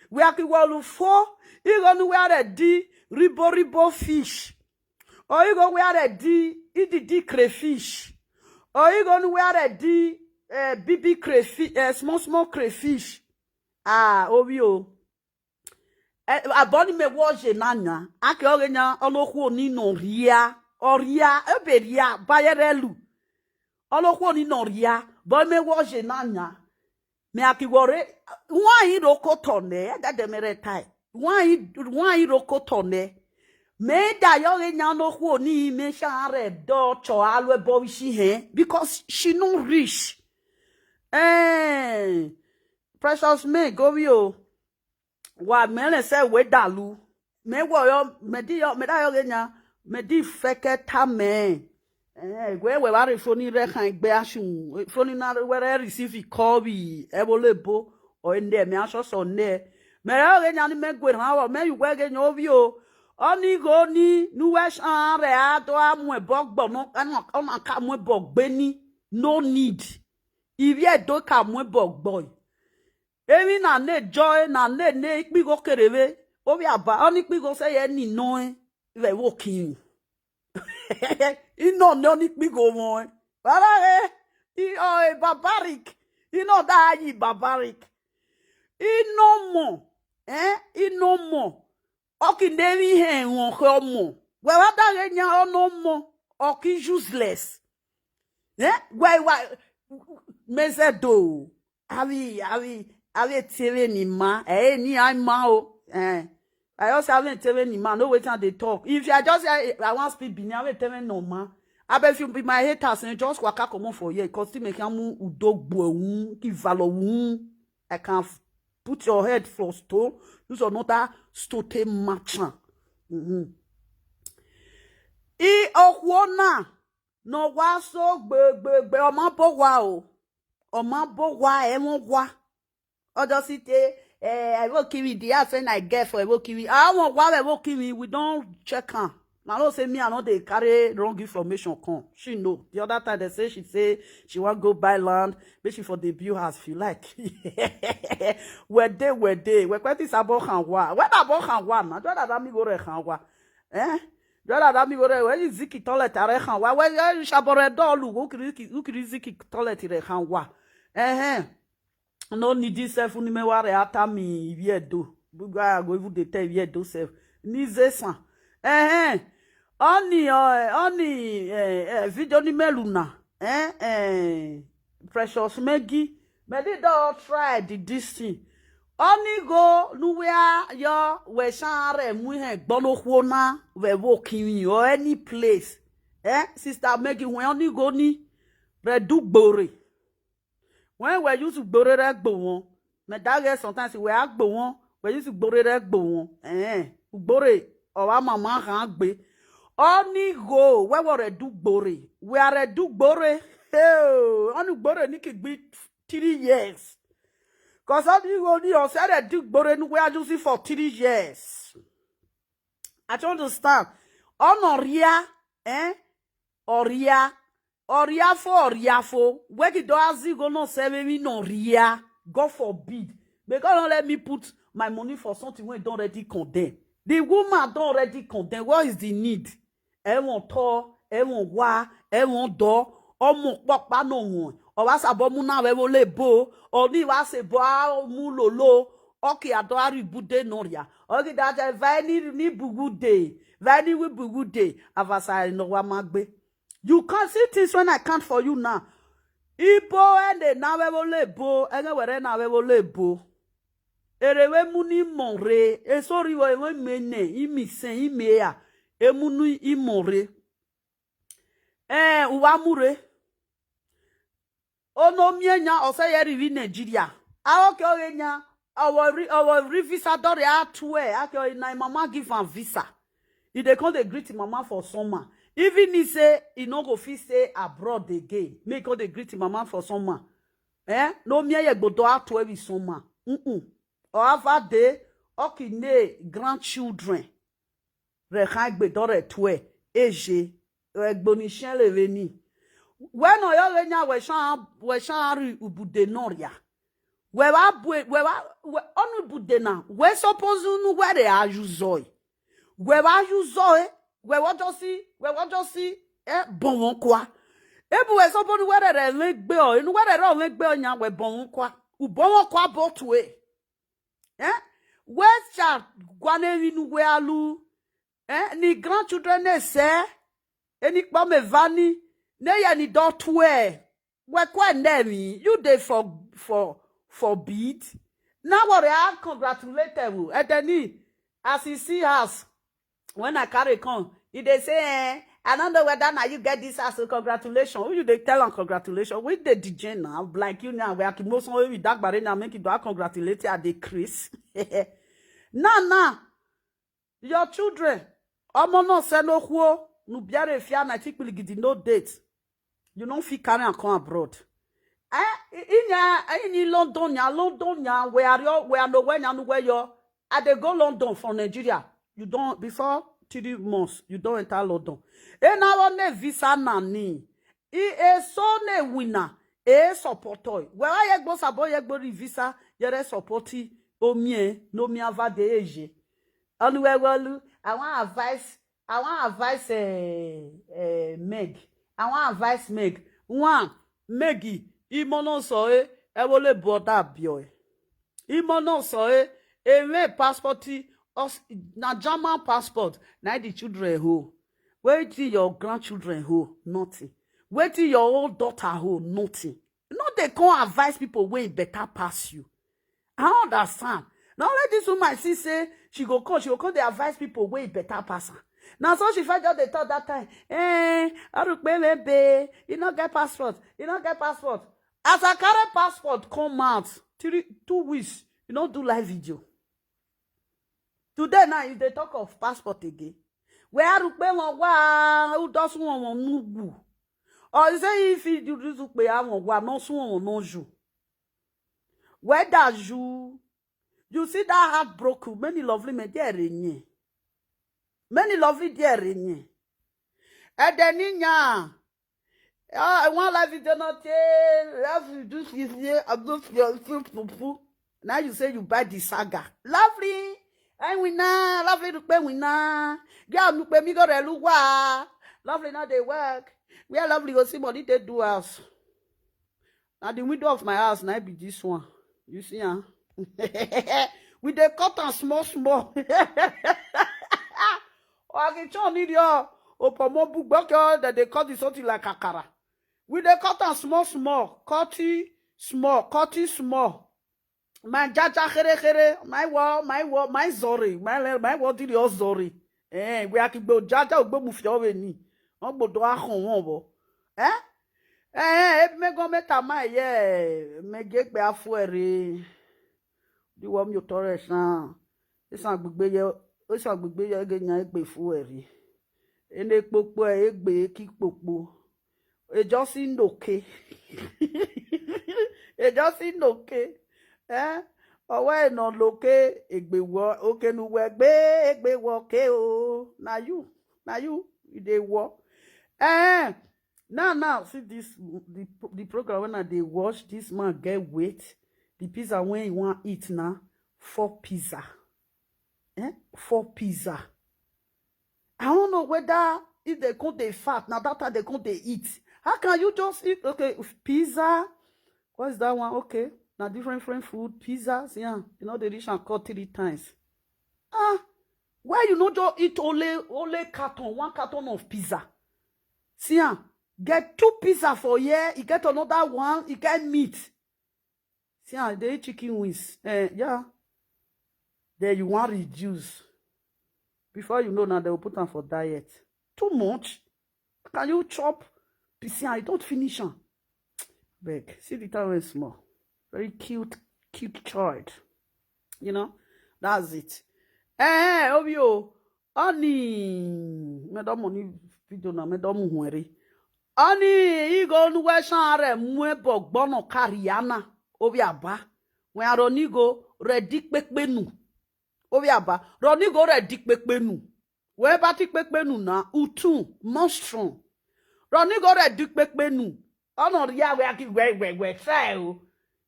We a ki wo lu fo. Igo nu we are di ribo ribo fish. O igo we are di ididi crayfish. O igo nu we are di eh, bibi crayfish, eh, small small crayfish. Ah, obi o. Eh, aboni me wo je na nya. Ake oge nya ono ku oni no ria. O ria, ebe ria, bayerelu. Ono ku oni no ria. Bo me wo je na nya. Me aki wore. Wa yi ro ko tone, e dade mere tai. Wa yi, wa yi ro ko tone. Me da yo ge nya no ku oni me sha re do cho alwe bo shi he because she no rich. Eh, Precious me go wi o. Wa me le se we dalu. Me wo yo, me di yo, me da yo ge nya, me di feke ta me. Eh, we we ba re foni re kan gbe asun. Foni na we re receive call bi e bo le bo. O nde me aso so nde. Me yo ge nya ni me gwe ran wo, me yu we ge nya obi o. Oni go ni nu we shan re a do amu e bo gbo mo, ana ona ka mu e bo gbe ni. No need. Ibi e do ka mu e bo gbo. Emi na ne joy na ne ne ikpigo kereve. Obi aba oni ikpigo se ye ni no e ve wo kin. Ino ne oni ikpigo mo e. Baba e i o e barbaric. Ino da yi barbaric. Ino mo. Eh? Ino mo. Oki ne mi he won he omo. We wa da ge nya ono mo. Oki useless. Eh? We wa meze do. Avi, avi, avi tv ni ma. Eh, ni ai ma o. Eh. I just have tv ni ma. No wetin I dey talk. If I just say I wan speak Benin, I will tv no ma. I bet if you be my haters, eh, just waka comot for here. Cause still make am udo gbo wun, ki valo wun. I can f- put your head for stone. Use another stone take match am. Mm-hmm. I okwo na no wa so gbe gbe gbe omo bo wa o. Omo bo wa e won wa. Ojo si te eh I will kill the house when I get for I will kill. I won wa I will kill. We don check am. I know say me, I no dey carry wrong information come. She know. The other time they say she say she wan go buy land, make she for dey build house if you like. Where dey, where dey? Where kweti sabo hanwa? Where na bo hanwa na? Jwa da mi go re hanwa. Eh? Jwa da mi go re. Where you ziki toilet are hanwa? Where you shabore dolu? Who kiri, who kiri ziki toilet re hanwa? Eh, eh. No need this self ni me ware ata mi iviedo. Buga go even dey tell iviedo self. Ni zesan. Eh, eh. Oni, eh, oni, eh, eh, video ni meluna. Eh, eh. Precious Maggie. Me did all try the this thing. Oni go nowhere yo we share mu he gbono kuona we wo kimi or any place. Eh, sister Maggie, when oni go ni redu gbore. When we use gbore re gbo won, me that girl sometimes we a gbo won, we use gbore re gbo won. Eh, gbore, or our mama can gbe. Oni go, we were do gbore. We are do gbore. Hey, oni gbore ni ki gbe three years. Cause oni go ni o say they do gbore ni we are using for three years. I don't understand. Ono ria, eh? Oria. Oriafo, oriafo. Where the door azi go no serve me no ria. God forbid. May God not let me put my money for something when don't already condemn. The woman don't already condemn. What is the need? Ẹ̀wọ̀n tọ́, ẹ̀wọ̀n wá, ẹ̀wọ̀n dọ́, ọmọ pọ́pá náà wọ̀n. Ọba sàbọ̀ mú náà wẹ́wọ́ lè bó, ọ̀ní wá ṣe bọ́ á mú lòló, ọkì àdó àríbúdé náà rìà. Ọ̀gídà jẹ́ vẹ́ni ní bùgúdè, vẹ́ni wí bùgúdè, àfàṣà ìnáwó máa gbé. You can see things when I count for you now. Ibo ene na wẹ́wọ́ lè bó, ẹ̀rẹ́ wẹ̀rẹ́ na wẹ́wọ́ lè bó. Èrè wẹ́ mú ní mọ̀ re, èso rí wọ ìwé mi nẹ̀, ìmì sẹ́yìn mi yà, èmú ní ìmọ̀ re. Ẹ̀, ùwà mú re. Ono mie nya ọsẹ yẹ riri Nigeria. Awo ke oge nya, our re, our re visa dore atue, ake oge na mama give am visa. E dey come dey greet mama for summer. Even he say e no go fit stay abroad again. Make come dey greet mama for summer. Eh? No mie ye gbodo atue with summer. Mm-mm. Or have a day, okine grandchildren. Re kan gbe dore tue, eje, egboni shen le veni. We no yo le nya we shan, we shan ri ubude no ria. We wa bue, we wa, we onu ubude na, we suppose nu we re ayuzo e. We wa ayuzo e, we wa just see, we wa just see, eh, bon won kwa. Ebu we suppose nu we re re le gbe o, inu we re re le gbe o nya we bon won kwa. U bon won kwa bo tue. Eh? We cha gwane inu we alu. Eh? Ni grandchildren ne se. Eni kpo me vani. Ne ye ni do tue. We kwa ne mi. You dey for, for, forbid. Now what I congratulate you. And then he, as he see us, when I carry come, he dey say, eh, I don't know whether now you get this as a congratulation. Who you dey tell am congratulation? We dey D J now, like you now, we are most of we dark barena make you do congratulate you at the Chris. Now, now, your children, omo no se no huo, nu biare fia na tikpili gidi no date. You no fit carry am come abroad. Eh, inya, ini London nya, London nya, we are your, we are no where nya, no where your. I dey go London from Nigeria. You don, before three months, you don enter London. E na one visa na ni. E, e so ne winner. E support oi. We wa ye gbo sabo ye gbo ri visa, ye re support omie, no mi ava de eje. Oluwewolu, I wan advise, I wan advise, eh, eh, Meg. I wan advise Meg. One, Meg, imo no so e, e wo le border bio e. Imo no so e, e me passport, os-, na German passport, na the children ho. Wetin your grandchildren ho? Nothing. Wetin your own daughter ho? Nothing. No dey come advise people wey better pass you. I don't understand. Now let this woman see say she go come, she go come dey advise people wey better pass her. Now so she first just dey talk that time. Eh, Arukpe babe, you no get passport. You no get passport. As I carry passport come out, three, two weeks, you no do live video. Today now, you dey talk of passport again. We Arukpe won wa, who does won won nugu. Or you say if you do this Ukpe won wa, no so won no you. Whether you, you see that heartbroken, many lovely men there in ye. Many lovely there in. And then in ya. Ah, I want life is not there. Life is just is here. I'm not here. Now you say you buy the saga. Lovely. I win now. Lovely to pay win now. Girl, you pay me go to Lugwa. Lovely now they work. Where lovely go see money they do house. Now the window of my house now be this one. You see, huh? We dey cut am small small. Ogichon need your opomo bugboke, that they cut the something like akara. We dey cut am small small, cut it small, cut it small. My jaja here here, my wall, my wall, my zori, my le- my wall did your zori. Eh, we are kibo jaja ogbo mufio we ni. Ogbo do ahon won bo. Eh? Eh, eh, me go me tama ye, me ge gbe afuere. Di wo mi o tore san. Isan gbigbe ye, isan gbigbe ye ge nya egbe fuere. Ene popo e egbe ki popo. E just in okay. E just in okay. Eh? Owe no loke egbe wo, oke nu we gbe egbe wo ke o. Na you, na you, you dey wo. Eh? Now, now, see this, the, the program when I dey watch, this man get weight. The pizza when he want eat now, four pizza. Eh? Four pizza. I don't know whether if they come they fat, now that time they come they eat. How can you just eat, okay, pizza? What's that one? Okay, now different, different food, pizzas, yeah. You know, they reach and cut three times. Ah, why you not just eat only, only carton, one carton of pizza? See, ah, get two pizza for here, you get another one, you get meat. See, ah, they eat chicken wings. Eh, yeah. Then you want reduce. Before you know now, they will put am for diet. Too much. Can you chop? See, I don't finish am. Beg. See the time when small. Very cute, cute child. You know, that's it. Eh, Obio. Oni. Me don money video na, me don mu huere. Oni, igo nu we san re mu e bo gbono kariana. Obi aba. We aro ni go ready pepe nu. Obi aba. Ro ni go ready pepe nu. We ba ti pepe nu na, utu, monstrum. Ro ni go ready pepe nu. Ono ria we aki we we we fe o.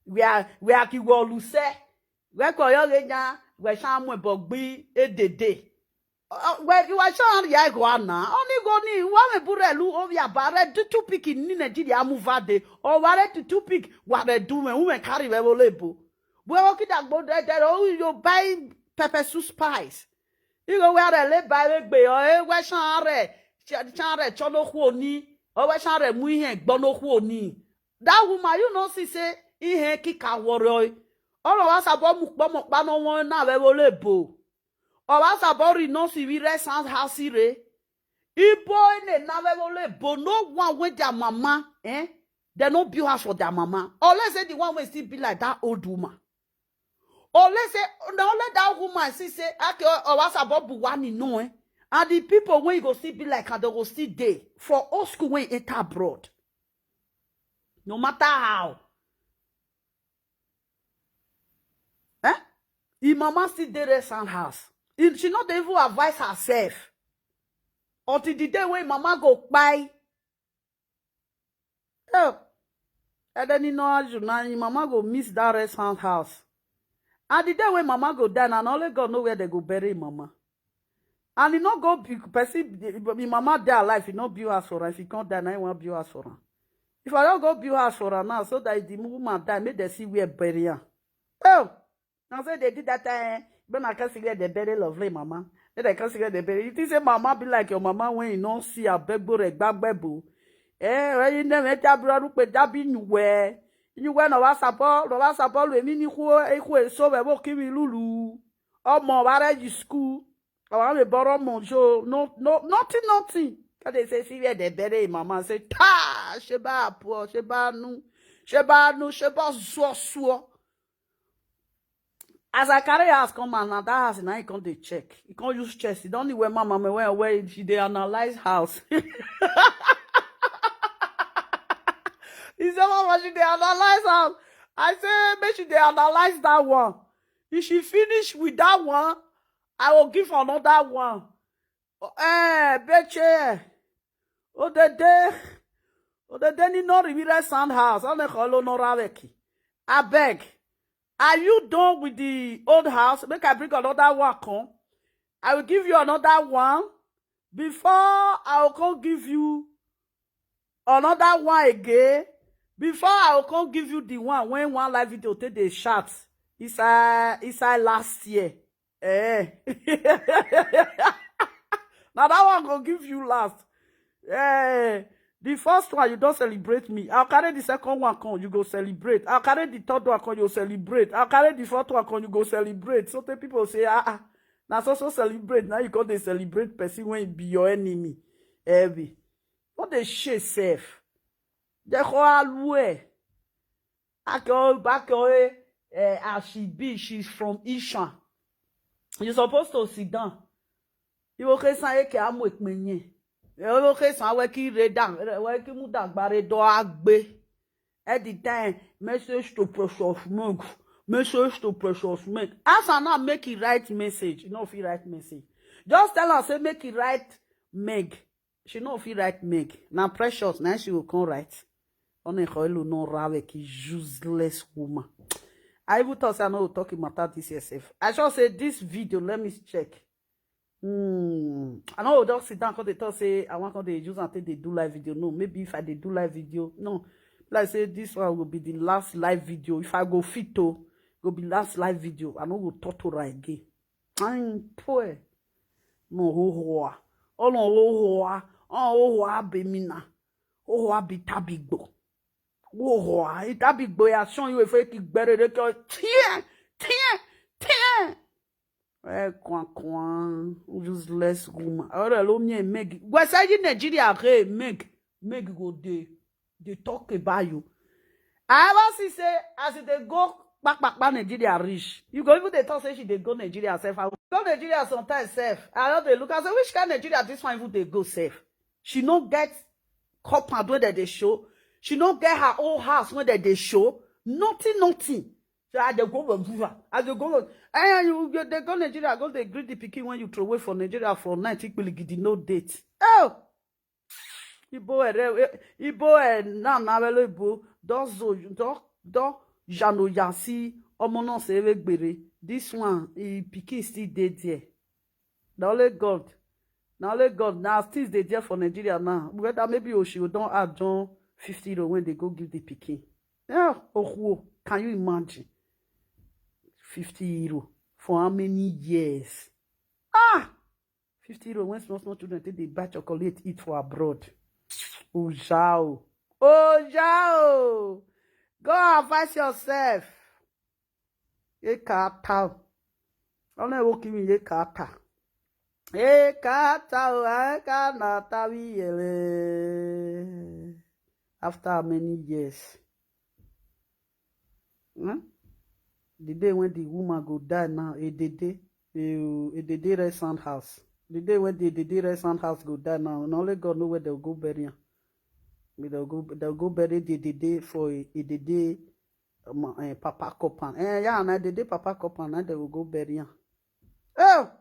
We are, we are ki wo lu se. We ko yo ge nya, we san mu e bo gbi edede. Uh, we, you are sure ya go ana. Oni go ni, wa me burelu, obi aba, ready to pick ni Nigeria move ade. O wa ready to pick, wa ready do me, we carry we lebo. We o kida gbo de de, o you buy pepper soup spice. You go where they lay by the bay, or eh, we san re, san re, chono huoni, or we san re mu ihe gbono huoni. That woman, you know, she say, ihe kika waroi. All of us are born mukbamo, bano one na we lebo. Or as a bori no si we rest house re. Ibo ene na we lebo, no one with their mama, eh? They no build house for their mama. Or let's say the one will still be like that old woman. Or let's say, now let that woman see say, okay, or as a bobu one no, eh? And the people when you go still be like her, they go still dey for old school when you enter abroad. No matter how. Eh? Im mama still dey rest and house. Im, she no dey even advise herself. Until the day when mama go kpai. Oh. And then you know, as you know, im mama go miss that rest and house. And the day when mama go die, na only God know where they go bury im mama. And e no go be person, im mama dey alive, e no build house for am. If e come die, na im wan build house for am. If I don go build house for am now, so that if the woman die, make dem see where bury am. Oh, na so they did that time. When I can't see where they bury lovely mama. Then I can't see where they bury. You think say mama be like your mama when you no see her begbo re gbagbebo? Eh, when you never tell brother pe dabi nuwe. You went over support, over support with me ni ko e ko so we wo kiwi lulu. Omo wa ready school. Our me borrow monjo. No, no, nothing, nothing. Can they say see where they bury im mama? Say, ta, sheba poor, sheba nu, sheba nu, sheba so so. As I carry house come and na that house na he come dey check. He come use chest. He don need where mama me where where she dey analyze house. He say, mama, she dey analyze house. I say, make she dey analyze that one. If she finish with that one, I will give another one. Eh, Beche. Odede. Odede ni no ribire sound house. One call no raveki. Abeg. Are you done with the old house? Make I bring another one come. I will give you another one. Before I will come give you another one again. Before I will come give you the one when one live video take dey shout inside, inside last year. Eh. Now that one go give you last. Eh. The first one, you don't celebrate me. I'll carry the second one come, you go celebrate. I'll carry the third one come, you celebrate. I'll carry the fourth one come, you go celebrate. So the people say, ah, ah, now so so celebrate. Now you go dey celebrate person when be your enemy. Heavy. What dey share self? They call her. Akio, Bakio, eh, as she be, she's from Ishan. You're supposed to sit down. You okay, san eke amwek menye. You okay, san weki redan, weki mudagbare do agbe. At the time, message to Precious Meg. Message to Precious Meg. As I now make it right message. You know if you write message. Just tell her, say, make it right Meg. She no fit write Meg. Now Precious, now she will come write. Only Khoilu no raveki useless woman. I even thought say I no go talk in matter this yourself. I shall say this video, let me check. Hmm. I know just sit down because they talk say I want to use and take they do live video. No, maybe if I dey do live video, no. Like say this one will be the last live video. If I go fit to, go be last live video. I no go talk to her again. I'm poor. No ho hoa. Oh no ho hoa. Oh ho hoa be mina. Ho hoa be tabigbo. Ho hoa. Itabigbo ya shon you if you better they call. Tien. Tien. Tien. Eh, kwan kwan. Useless woman. Ora lo mi Meg. We say you Nigeria, hey, Meg. Meg go dey, dey talk about you. I ever see say as they go back, back, back Nigeria reach. You go even dey talk say she dey go Nigeria sef. I go Nigeria sometimes sef. I don dey look. I say, which kind Nigeria this one even dey go sef? She no get compound wey dem dey show. She no get her own house wey dem dey show. Nothing, nothing. So I dey go Nigeria. I dey go. Eh, you, you dey go Nigeria, go dey greet the pikin when you throw away for Nigeria for night. Ikpiligidi no date. Oh! Ibo ere, Ibo e na na velo Ibo. Don zo, don, don jano ya si omo na se eve gbere. This one, e pikin still dey there. Na only God. Na only God. Na things dey there for Nigeria now. Whether maybe Oshio don add John fifty euro when they go give the pikin. Yeah, oh, can you imagine? Fifty euro for how many years? Ah! Fifty euro when small, small children take dey buy chocolate, eat for abroad. Ojao. Ojao. Go advise yourself. Ekata. Only working with Ekata. Ekata, o, Ekata, we yele. After how many years? Hmm? The day when the woman go die now, Edede, eh, Edede Red Sand House. The day when the Edede Red Sand House go die now, na only God know where they'll go bury him. They'll go, they'll go bury the Edede for Edede, um, eh, Papa Kopan. Eh, yeah, na Edede Papa Kopan, na they will go bury him. Oh!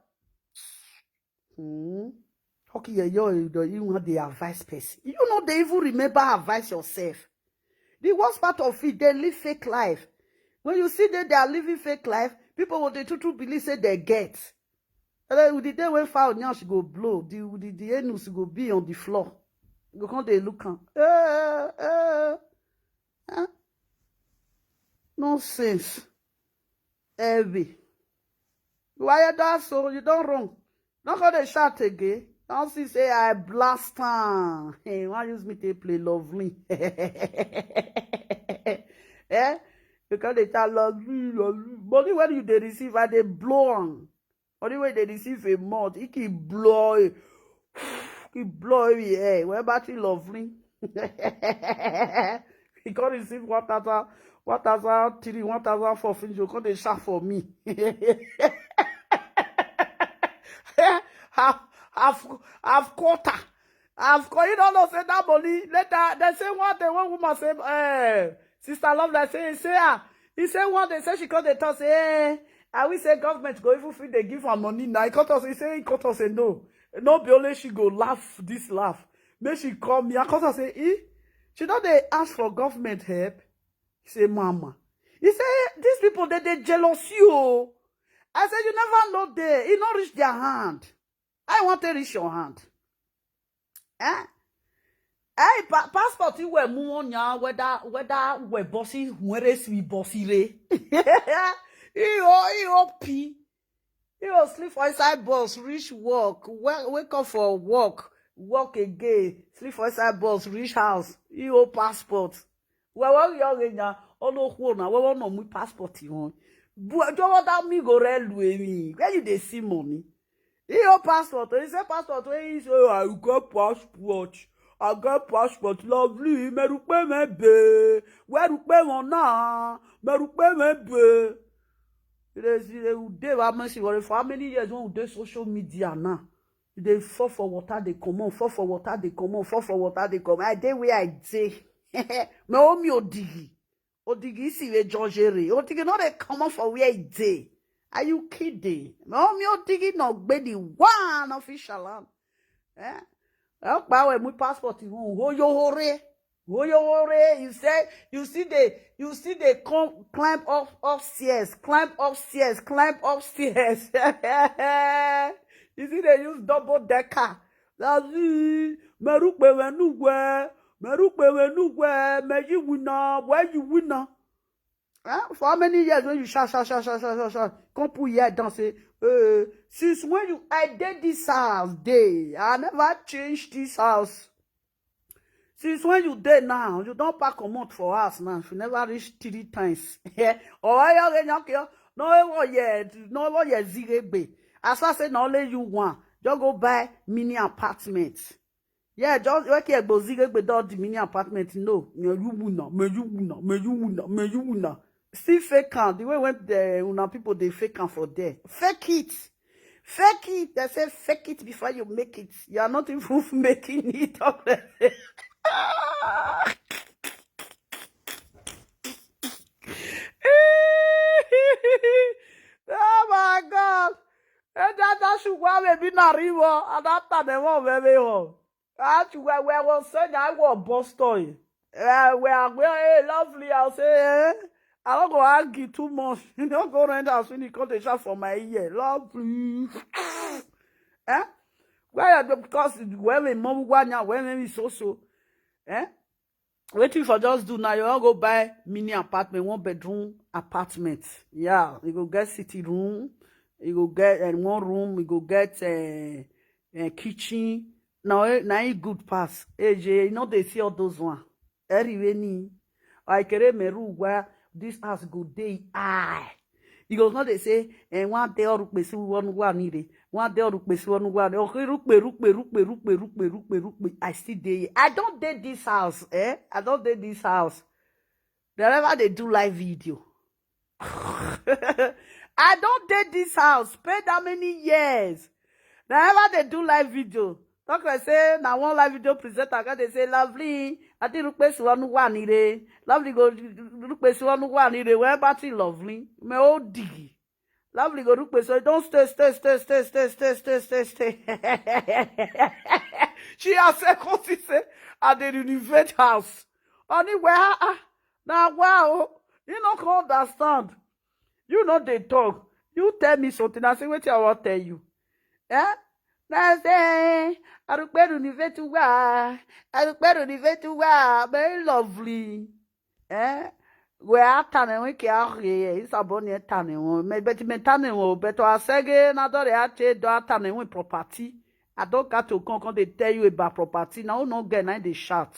Hmm. Okay, yeah, you, you, you want the advice person. You know they even remember advice yourself. The worst part of it, they live fake life. When you see that they are living fake life, people will dey true true believe say they get. And then with the day when fowl nyash go blow, the, the, the anus go be on the floor. You go come dey look am. Eh, eh, eh. Nonsense. Heavy. Why you don so? You don wrong. Don't call the shout again. Don't see say I blast am. Hey, why use me to play lovely? Eh? Because they tell lovely, lovely. Money when you dey receive, I dey blow am. Money when they receive a month, it keep blow, keep blow every air. Where battery lovely? He can't receive one thousand, one thousand three, one thousand four finish. You can't dey shout for me. Half, half, half quarter. Half quarter. You don't know say that money. Later, they say one day one woman say, eh, Sister Love, they say, say, ah, he say one day, say she called the talk, say, eh, I will say government go even feel they give her money now. He caught us, he say, he caught us, say no. No be only she go laugh this laugh. Make she call me. I come say, eh? She don dey ask for government help. He say, mama. He say, these people, they, they jealous you. I said, you never know there. E no reach their hand. I want to reach your hand. Eh? Hey, pa passport you were muonya whether whether we bossy where is we bossy re. Iyo iyo p. You go sleep for inside bus, reach work, wa- wake up for work, work again, sleep for inside bus, reach house. You go passport. Well, well, you already now. All the whole now. Well, well, no, my passport you want. But do what that me go railway me. Where you dey see money? He your passport. He say passport. Where he say I got passport. I got passport. Lovely. Me rupe me be. Where rupe one now? Me rupe me be. You dey see, you dey have mercy for for how many years when we dey social media now? You dey fall for water, dey comot, fall for water, dey comot, fall for water, dey comot. I dey where I dey. Me omi odigi. Odigi si we jojere. Odigi no dey comot for where e dey. Are you kidding? Me omi odigi no gbe the one official land. Eh? Help power my passport. Hoyo hore. Hoyo hore. You say you see the you see the come climb up upstairs, climb upstairs, climb upstairs. You see they use double decker. That's it. Merupe wenugwe. Merupe wenugwe. Me you winner. Where you winner? Eh? For how many years when you sha sha sha sha sha sha sha come put here down say, uh, since when you I did this house day, I never changed this house. Since when you there now, you don't pack a month for us now. If you never reach three times, or I already okay. No one yet, no one yet zigegbe. As I say, not only you one, just go buy mini apartment. Yeah, just wake here go zigegbe door the mini apartment. No, me you wuna, me you wuna, me you wuna, me you wuna. Still fake am the way when the una people dey fake am for there. Fake it, fake it. They say fake it before you make it. You are not even making it up. Oh my God! Eda da shugwa me bi na riwo. Adapta ne wo me me ho. Achu we we wo se na wo boss toy. Eh, we are we eh, lovely. I'll say, eh? I don't go argue too much. You don't go rent house when you come to shop for my ear. Lovely. Eh? Why are the because when we mom wanya when we so so? Eh? Wetin you for just do now? You wan go buy mini apartment, one bedroom apartment. Yeah, you go get city room, you go get uh, one room, you go get uh, uh, kitchen. Now, eh, now it good pass. A J, you know they see all those one. Everywhere ni. I kere meru where this house go day. I. You go not they say, and one day or pesi one one need it. One day or pesi one one. Okay, rukpe, rukpe, rukpe, rukpe, rukpe, rukpe, rukpe. I still day. I don't date this house, eh? I don't date this house. Whenever they do live video. I don't date this house. Spend that many years. Whenever they do live video. Talk like say now one live video presenter can they say lovely. I think look place one one need it. Lovely go look place one one need it. Where about it lovely? Me old diggy. Lovely go look place. So don't stay, stay, stay, stay, stay, stay, stay, stay, stay. She has second say I dey renovate house. Anywhere ah, ah. Now wow, you no come understand. You no dey talk. You tell me something. I say wetin I wan tell you. Eh? Na say arukperu ni vetuwa, arukperu ni vetuwa, very lovely. Eh? We atane we ke ahe, isaboni atane won. Me beti me tane won, beto asege na dore ache do atane won property. I don't got to come come they tell you about property. Now no get na dey shout.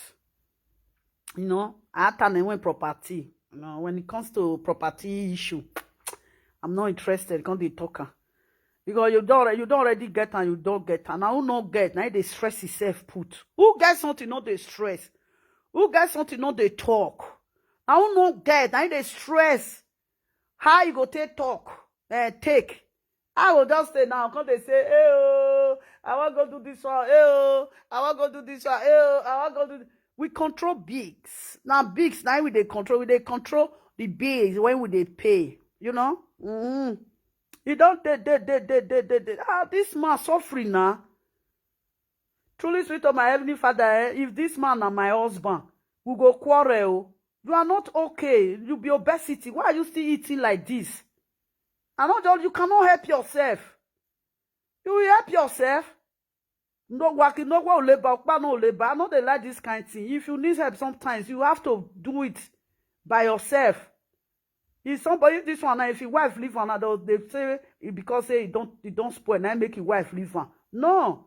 You know, I tell them when property. You know, when it comes to property issue, I'm not interested. Come they talk am. Because you don't you don't already get and you don't get and now who not get now they stress himself put. Who get something not they stress? Who get something not they talk? I who not get now they stress. How you go take talk? Eh, take. I will just say now, come they say, hey, oh, I want go do this one, hey, oh, I want go do this one, hey, oh, I want go do. Th-" We control bigs. Now bigs, now we they control, we they control the bigs when we they pay, you know. Mm-hmm. You don't they they they they they they, they. Ah, this man suffering now. Truly, sweet of my heavenly father, eh, if this man na my husband, we go quarrel. You are not okay. You be obesity. Why are you still eating like this? I not just, you cannot help yourself. You will help yourself. No working, no go labor, okpa no labor. I know they like this kind of thing. If you need help sometimes, you have to do it by yourself. If somebody, this one, if your wife leave another, they say it because say you don't, you don't spoil, now make your wife leave one. No.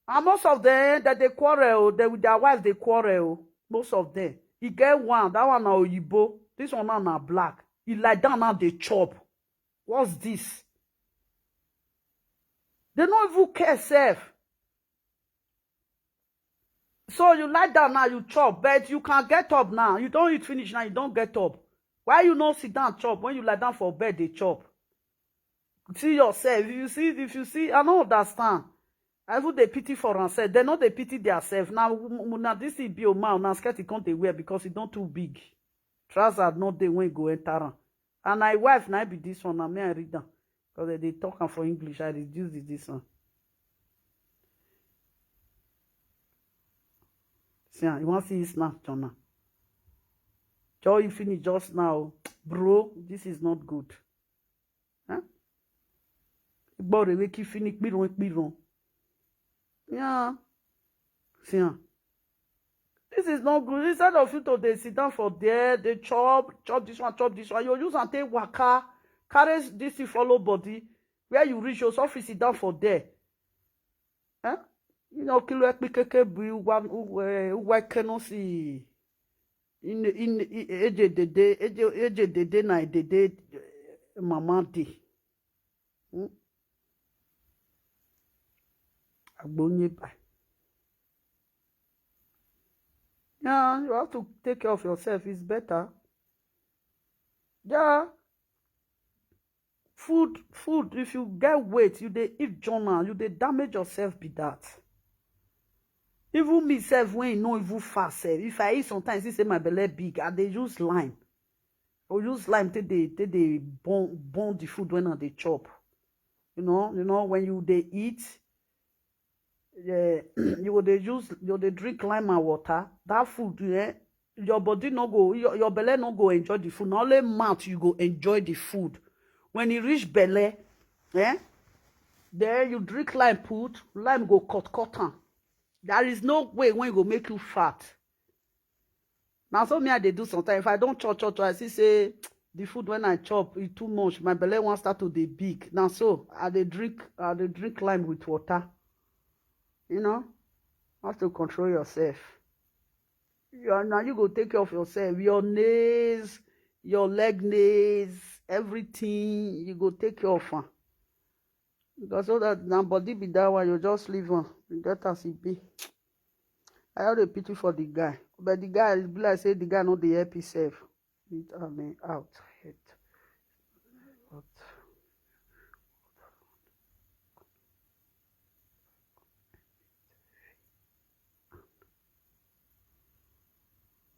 And most of them that they quarrel, they with their wife, they quarrel. Most of them. He get one, that one na Oyibo. This one now na black. He lie down now, they chop. What's this? They don't even care self. So you lie down now, you chop, but you can get up now. You don't eat finish now, you don't get up. Why you not sit down chop when you lie down for bed, they chop? See yourself. If you see, if you see, I don't understand. I even they pity for herself. They know they pity themselves. Now, now this is be a man. Now skirt he can't they wear because it don't too big. Trousers not they when go enter am. And my wife now be this one. Now me I read them because they talk am for English. I reduce it this one. See, ah, you want see his snap, Jonah? Joy, you finish just now, bro. This is not good. Huh? Igbore we keep finish kpiron kpiron. Yeah. See, ah. This is not good. Instead of you to dey sit down for there, they chop, chop this one, chop this one. You use and take waka, carry this thing follow body. Where you reach, you suffer sit down for there. Eh? You know, kilo ekpikeke bu uwa uwa keno si in in eje dede eje eje dede na dede, eh, mama di. Hmm? Agbonye bai. Yeah, you have to take care of yourself. It's better. Yeah. Food, food, if you get weight, you dey eat journal, you dey damage yourself be that. Even me self, when you know even fast self, if I eat sometimes, you say my belly big, I dey use lime. Or use lime take dey take dey burn burn the food when I dey chop. You know, you know, when you dey eat, eh, you go dey use, you go dey drink lime and water. That food, eh, your body no go, your, your belly no go enjoy the food. Na only mouth you go enjoy the food. When e reach belly, eh, then you drink lime put, lime go cut cut am. There is no way when e go make you fat. Na so me I dey do sometimes. If I don chop chop chop, I see say the food when I chop e too much, my belly wan start to dey big. Na so I dey drink, I dey drink lime with water. You know, have to control yourself. You are, now you go take care of yourself. Your nails, your leg nails, everything, you go take care of am. Because so that na body be that one, you just leave am. You get as e be. I have a pity for the guy. But the guy, e be like say the guy no dey help himself. It, I mean, out. Head. Out.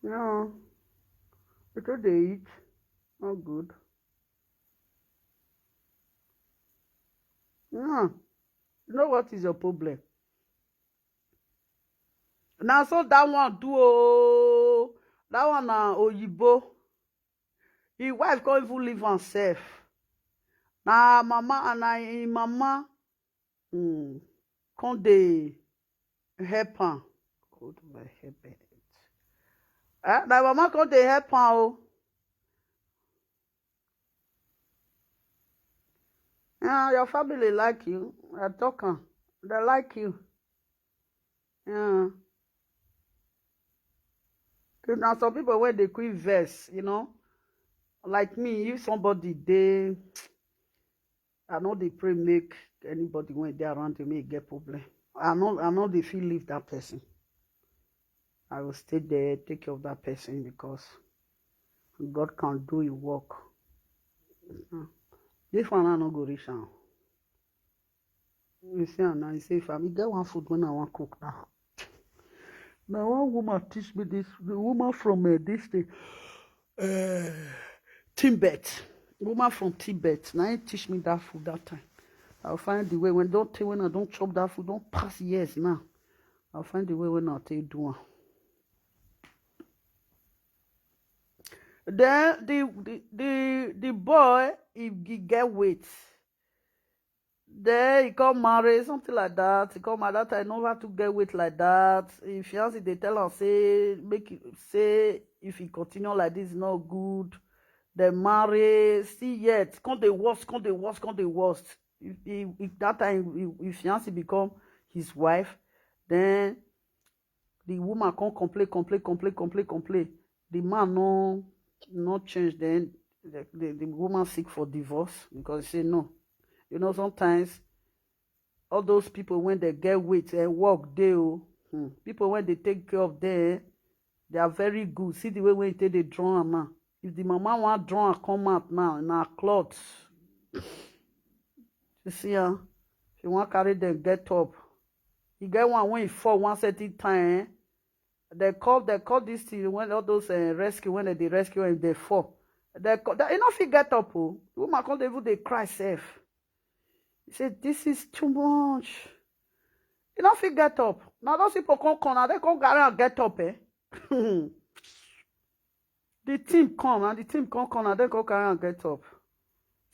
No. Because they eat, not good. No. You know what is your problem? Now, so that one do, oh, that one na Oyibo. His wife can't even leave herself. Na mama and na him mama, mm, come dey help am. Hold my head. Eh? Na mama come dey help am, oh. Yeah, your family like you. I talk am. They like you. Yeah. If na some people wey dey quick vex, you know, like me, if somebody dey, I no dey pray make anybody wey dey around me get problem. I no, I no dey fit leave that person. I will stay there, take care of that person because God can do his work. Mhm. This one I no go reach am. You see am now, you say, "Fam, e get one food when I wan cook now." Now one woman teach me this, the woman from, uh, this thing, uh, Tibet. Woman from Tibet. Now he teach me that food that time. I'll find the way. When don't take when I don't chop that food, don't pass years now. I'll find the way when I'll take do one. Then the the the, the boy, he, he get weight. Then he come marry, something like that. He come at that time, never to get weight like that. If fiance, they tell him, say, make it, say, if he continue like this, not good. They marry, see yet, come the worst, come the worst, come the worst. If, if, if that time, if, if fiance become his wife, then the woman come complain, complain, complain, complain, complain. The man no, no change. Then the, the, the woman seek for divorce because she say no. You know, sometimes all those people when they get weight and work dey o, hmm, people when they take care of them, they are very good. See the way when they dey draw am now. If the mama wan draw am come out now, na cloth. You see am? She wan carry them get up. E get one when e fall one certain time, eh? They call, they call this thing when all those, eh, rescue, when they dey rescue and they fall. They call, they, e no fit get up o. The woman come dey even dey cry sef. He say, "This is too much." E no fit get up. Now those people come come, now they come carry am get up, eh? The team come, and the team come come, and they come carry am get up.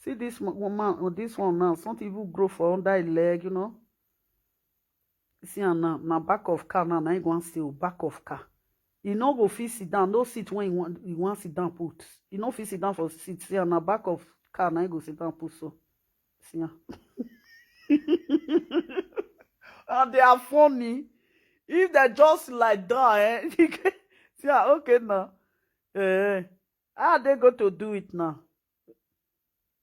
See this mo-, woman, or this one now, something even grow for under him leg, you know. See am now, na back of car now, na him go wan stay o, back of car. He no go fit sit down, no seat when he wan, he wan sit down put. He no fit sit down for seat. See am, na back of car na him go sit down put so. See am. And they are funny. If they just like that, eh? See am, okay now. Eh, how they go to do it now?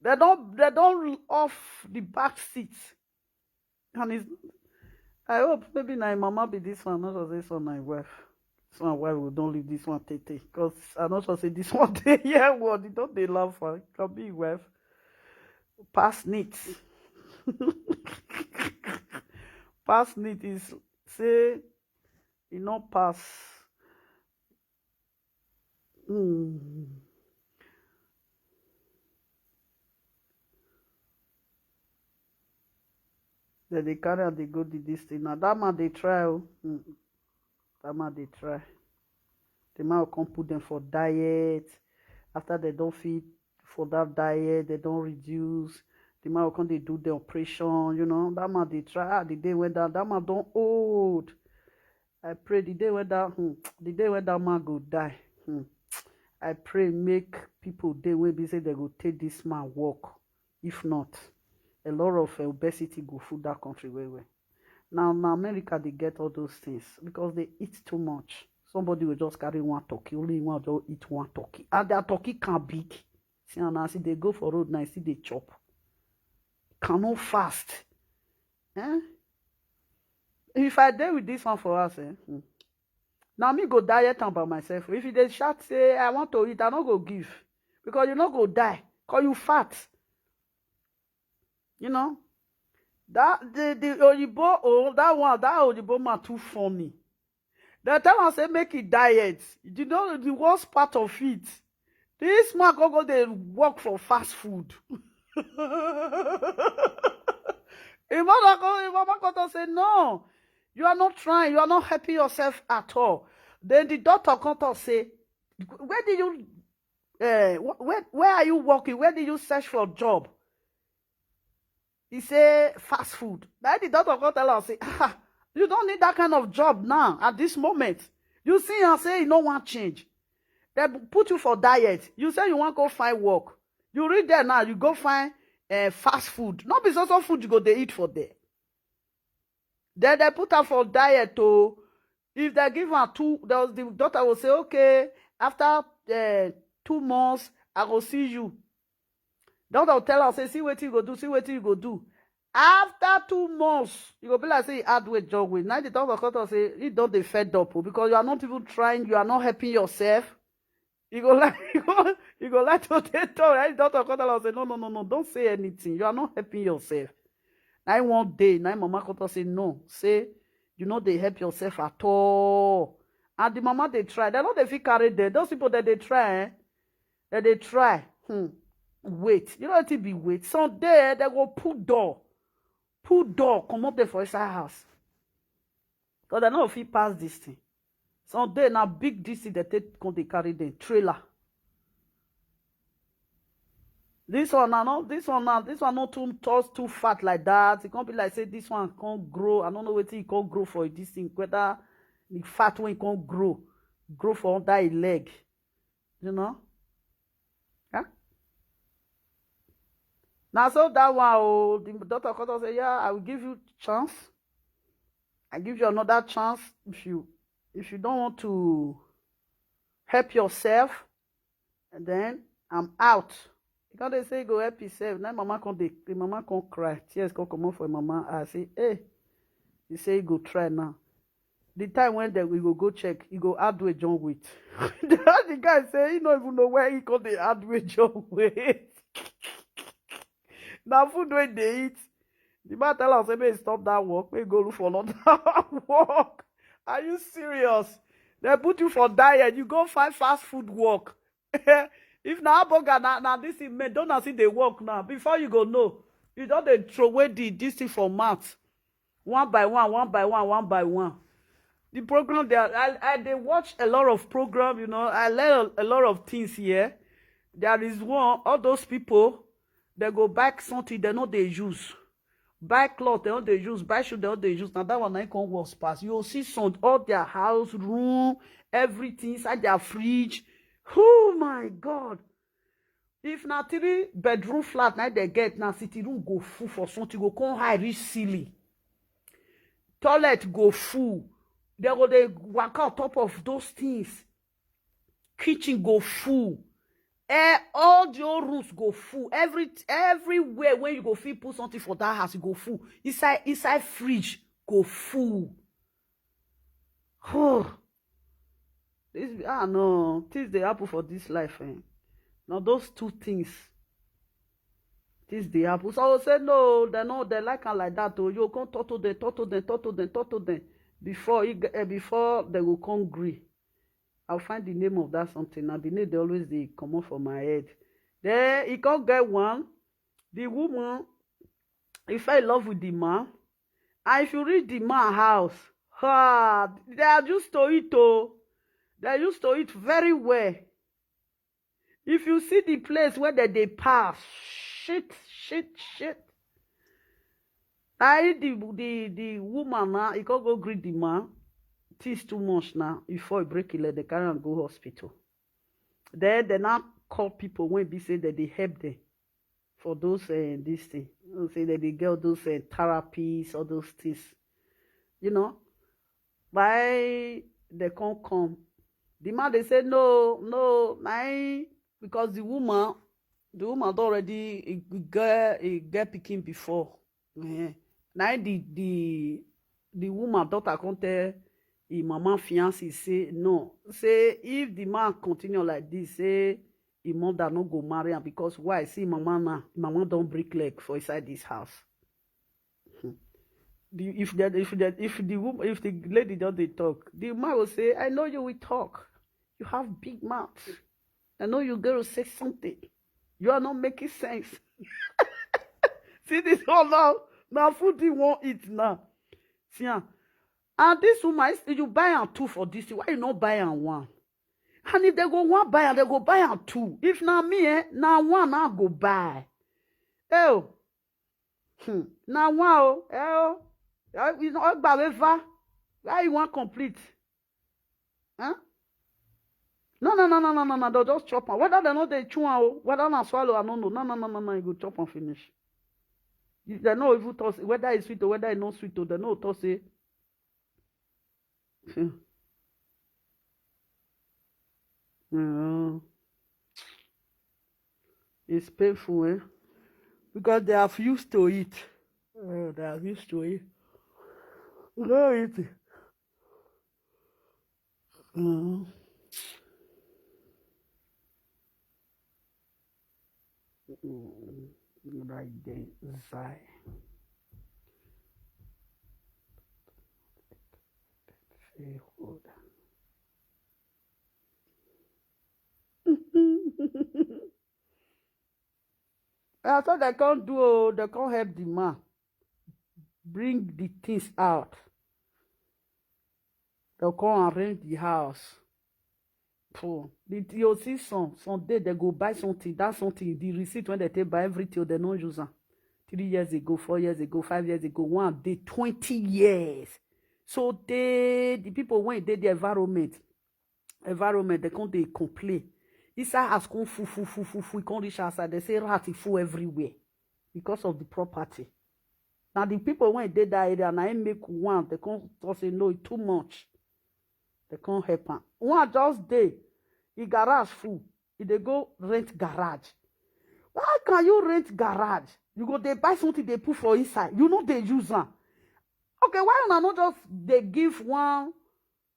They don't, they don't off the back seat. And it's, I hope maybe na him mama be this one, not sure say this one na him wife. This one wife will don't leave this one tete. Because I not sure say this one dey here what, he don't dey laugh for. It can be him wife. Pass neat. Pass neat is say e no pass. Hmm. Dem dey carry am dey go the this thing. Now that man dey try o. Hmm. That man dey try. The man go come put them for diet. After they don't fit for that diet, they don't reduce. The man go come dey do the operation, you know. That man dey try. Ah, the day when that, that man don't old. I pray the day when that, hmm, the day when that man go die. Hmm, I pray make people dey wey be say they go take this man work. If not, a lot of, eh, obesity go full that country well well. Now, now America they get all those things because they eat too much. Somebody will just carry one turkey, only one just eat one turkey, and their turkey can big. See, and as they go for road now, see they chop. Cannot fast. Eh? If I dey with this one for us, eh? Hmm. Now me go diet am by myself. If you dey shout say I want to eat, I no go give because you no go die, cause you fat. You know that the the oyibo, oh, that one, that oyibo man too funny. They tell am say make he diet. You know the worst part of it. This man go go dey work for fast food. Him mother come, him mama come talk say, "No, you are not trying. You are not helping yourself at all." Then the doctor come talk say, "Where do you, eh, wh-, where, where are you working? Where do you search for job?" He say, "Fast food." Now the doctor come tell am say, "Ah, you don't need that kind of job now at this moment. You see am say you no wan change. They put you for diet. You say you wan go find work. You reach there now, you go find, eh, fast food. No be so so food you go dey eat for there." Then they put am for diet o. If they give am two, the, the doctor will say, "Okay, after, eh, two months, I go see you." Doctor will tell am say, "See wetin you go do, see wetin you go do." After two months, you go be like say you add weight, join weight. Now the doctor come talk say he don dey fed up o, because you are not even trying, you are not helping yourself. You go like, you go, you go like to dey talk. Now the doctor come tell am say, "No, no, no, no, don't say anything. You are not helping yourself." Now one day, now mama come talk say, "No, say you no dey help yourself at all." And the mama dey try. They no dey fit carry them. Those people that they try, eh? That they try. Hmm. Wait. You know what it be wait? Some day, eh, they go put door. Pull door, comot dem for inside house. Because dem no fit pass this thing. Some day na big this thing dem take come dey carry dem, trailer. This one na no, this one na, this one no too tall, too fat like that. E come be like say this one come grow. I no know wetin e come grow for this thing. Whether the fat wey e come grow, grow for under e leg, you know. Yeah. Na so that one, oh, the doctor come talk say, yeah, I will give you chance. I give you another chance. If you, if you don't want to help yourself, and then I'm out. E come dey say e go help himself. Na mama come dey, the mama come cry. Tears come comot for mama eye. Say, hey, he say he go try now. The time when dem we go go check, he go add weight, join weight. The guy say he no even know where he come dey add weight, join weight. Na food wey dey eat. The man tell am say make he stop that work, make he go look for another work. Are you serious? Dem put you for diet, you go find fast food work. If na hamburger, na, na this thing, McDonald's still dey work now. Before you go know, you don dey throw away the, this thing for mouth. One by one, one by one, one by one. The program there, I, I dey watch a lot of program, you know, I learn a, a lot of things here. There is one, all those people, they go buy something they no dey use. Buy cloth, they no dey use. Buy shoe, they no dey use. Now that one, I come worse pass. You see some, all their house, room, everything inside their fridge. Oh my God. If na three bedroom flat na they get, na sitting room go full for something, go come high reach ceiling. Toilet go full. They go dey waka on top of those things. Kitchen go full. Eh, all the old rooms go full. Every, everywhere when you go fit put something for that house, e go full. Inside, inside fridge go full. Oh, this, ah, no, things dey happen for this life, eh? Now those two things, things dey happen. So I go say no, they no, they like am like that. Oh, you come talk to them, talk to them, talk to them, talk to them. Before e, eh, before they go come gree. I'll find the name of that something. Now the name they always dey comot for my head. Then e come get one. The woman, he fell in love with the man. And if you reach the man house, ah, they are used to it, oh. They are used to it very well. If you see the place where they dey pass, shit, shit, shit. I the, the, the woman now, he come go greet the man. Things too much now. Before he break his leg, they carry am go hospital. Then they now call people when be say that they help them for those, eh, this thing. You know, say that they get those, eh, therapies, all those things. You know, by they come come, the man they say no, no, na him, because the woman, the woman don already e get, e get pikin before. Eh, na him the, the, the woman daughter come tell him mama fiancé say no, say if the man continue like this, say him mother no go marry am, because why? See him mama now, him mama don break leg for inside this house. Hmm. The, if the, if the, if the woman, if the lady don dey talk, the man go say, I know you will talk. You have big mouth. I know you go say something. You are not making sense. See this one now. Now food he won't eat now. See am. And this woman, is- you buy am two for this thing. Why you not buy am one? And if they go one buy am, they go buy am two. If na me, eh, na one I go buy. Oh, hmm. Na one, oh, eh, oh. Eh, you know, Ogba River. Why you want complete? Huh? No, no, no, no, no, no, no. They'll just chop am. Whether they no dey chew am, oh, whether na swallow, I no know. No, no, no, no, no. You go chop am finish. You, they no even talk say whether it's sweet or whether it's not sweet, oh, they no talk say. Hmm. Mm. It's painful, eh? Because they have used to it. Uh, they have used to it. You know it. Mm. Mm, right there, Zai. Say, hold on. I thought they can't do, oh, they can't help the man. Bring the things out. They'll come arrange the house. Poor. The, you'll see some, some day they go buy something. That something, the receipt when they take buy everything, they don't use am. Three years ago, four years ago, five years ago, one day, twenty years. So they, the people when they the environment, environment, they come they complain. Inside house come full, full, full, full, full. Come reach outside, they say rat is full everywhere because of the property. Now the people when they that area, now im make one, they come talk say no, e too much. They come help am. One just day, e garage full. E dey go rent garage. Why can you rent garage? You go dey buy something they put for inside. You know they use am. Okay, why una no just they give one?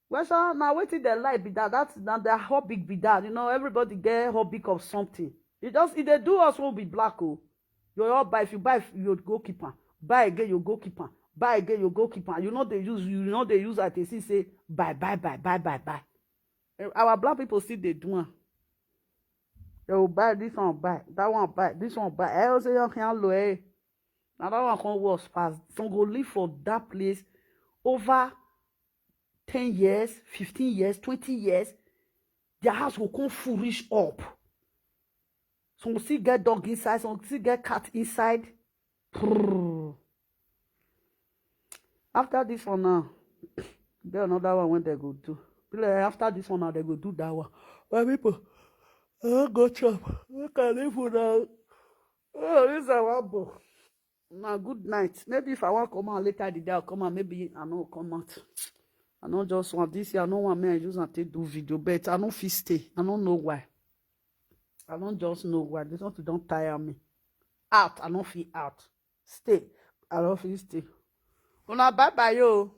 Well, sha, now wetin they like be that. That's now their hobby be that. You know, everybody get hobby of something. You just if they do us will be black. Oh, you all buy. If you buy, you go keep am. Buy again, you go keep am. Buy again, you go keep am. You know they use. You know they use at see say buy, buy, buy, buy, buy, buy. Eh, our black people still they do am. They will buy this one, buy that one, buy this one, buy. I also young can low. Eh. Now that one come worse pass. Some go live for that place over ten years, fifteen years, twenty years. Their house will come foolish up. Some still get dog inside, some still get cat inside. Prrr. After this one now, get another one when they go do. Be like, after this one now, they go do that one. Well, people, I go chop. Make I leave for now. Oh, this is our book. Now, good night. Maybe if I want come out later the day, I'll come out. Maybe I no come out. I no just want this year. I no want me and use and take do video, but I no fit stay. I don't know why. I don't just know why. This one don't tire me. Out. I don't feel out. Stay. I don't feel stay. Una bye bye yo.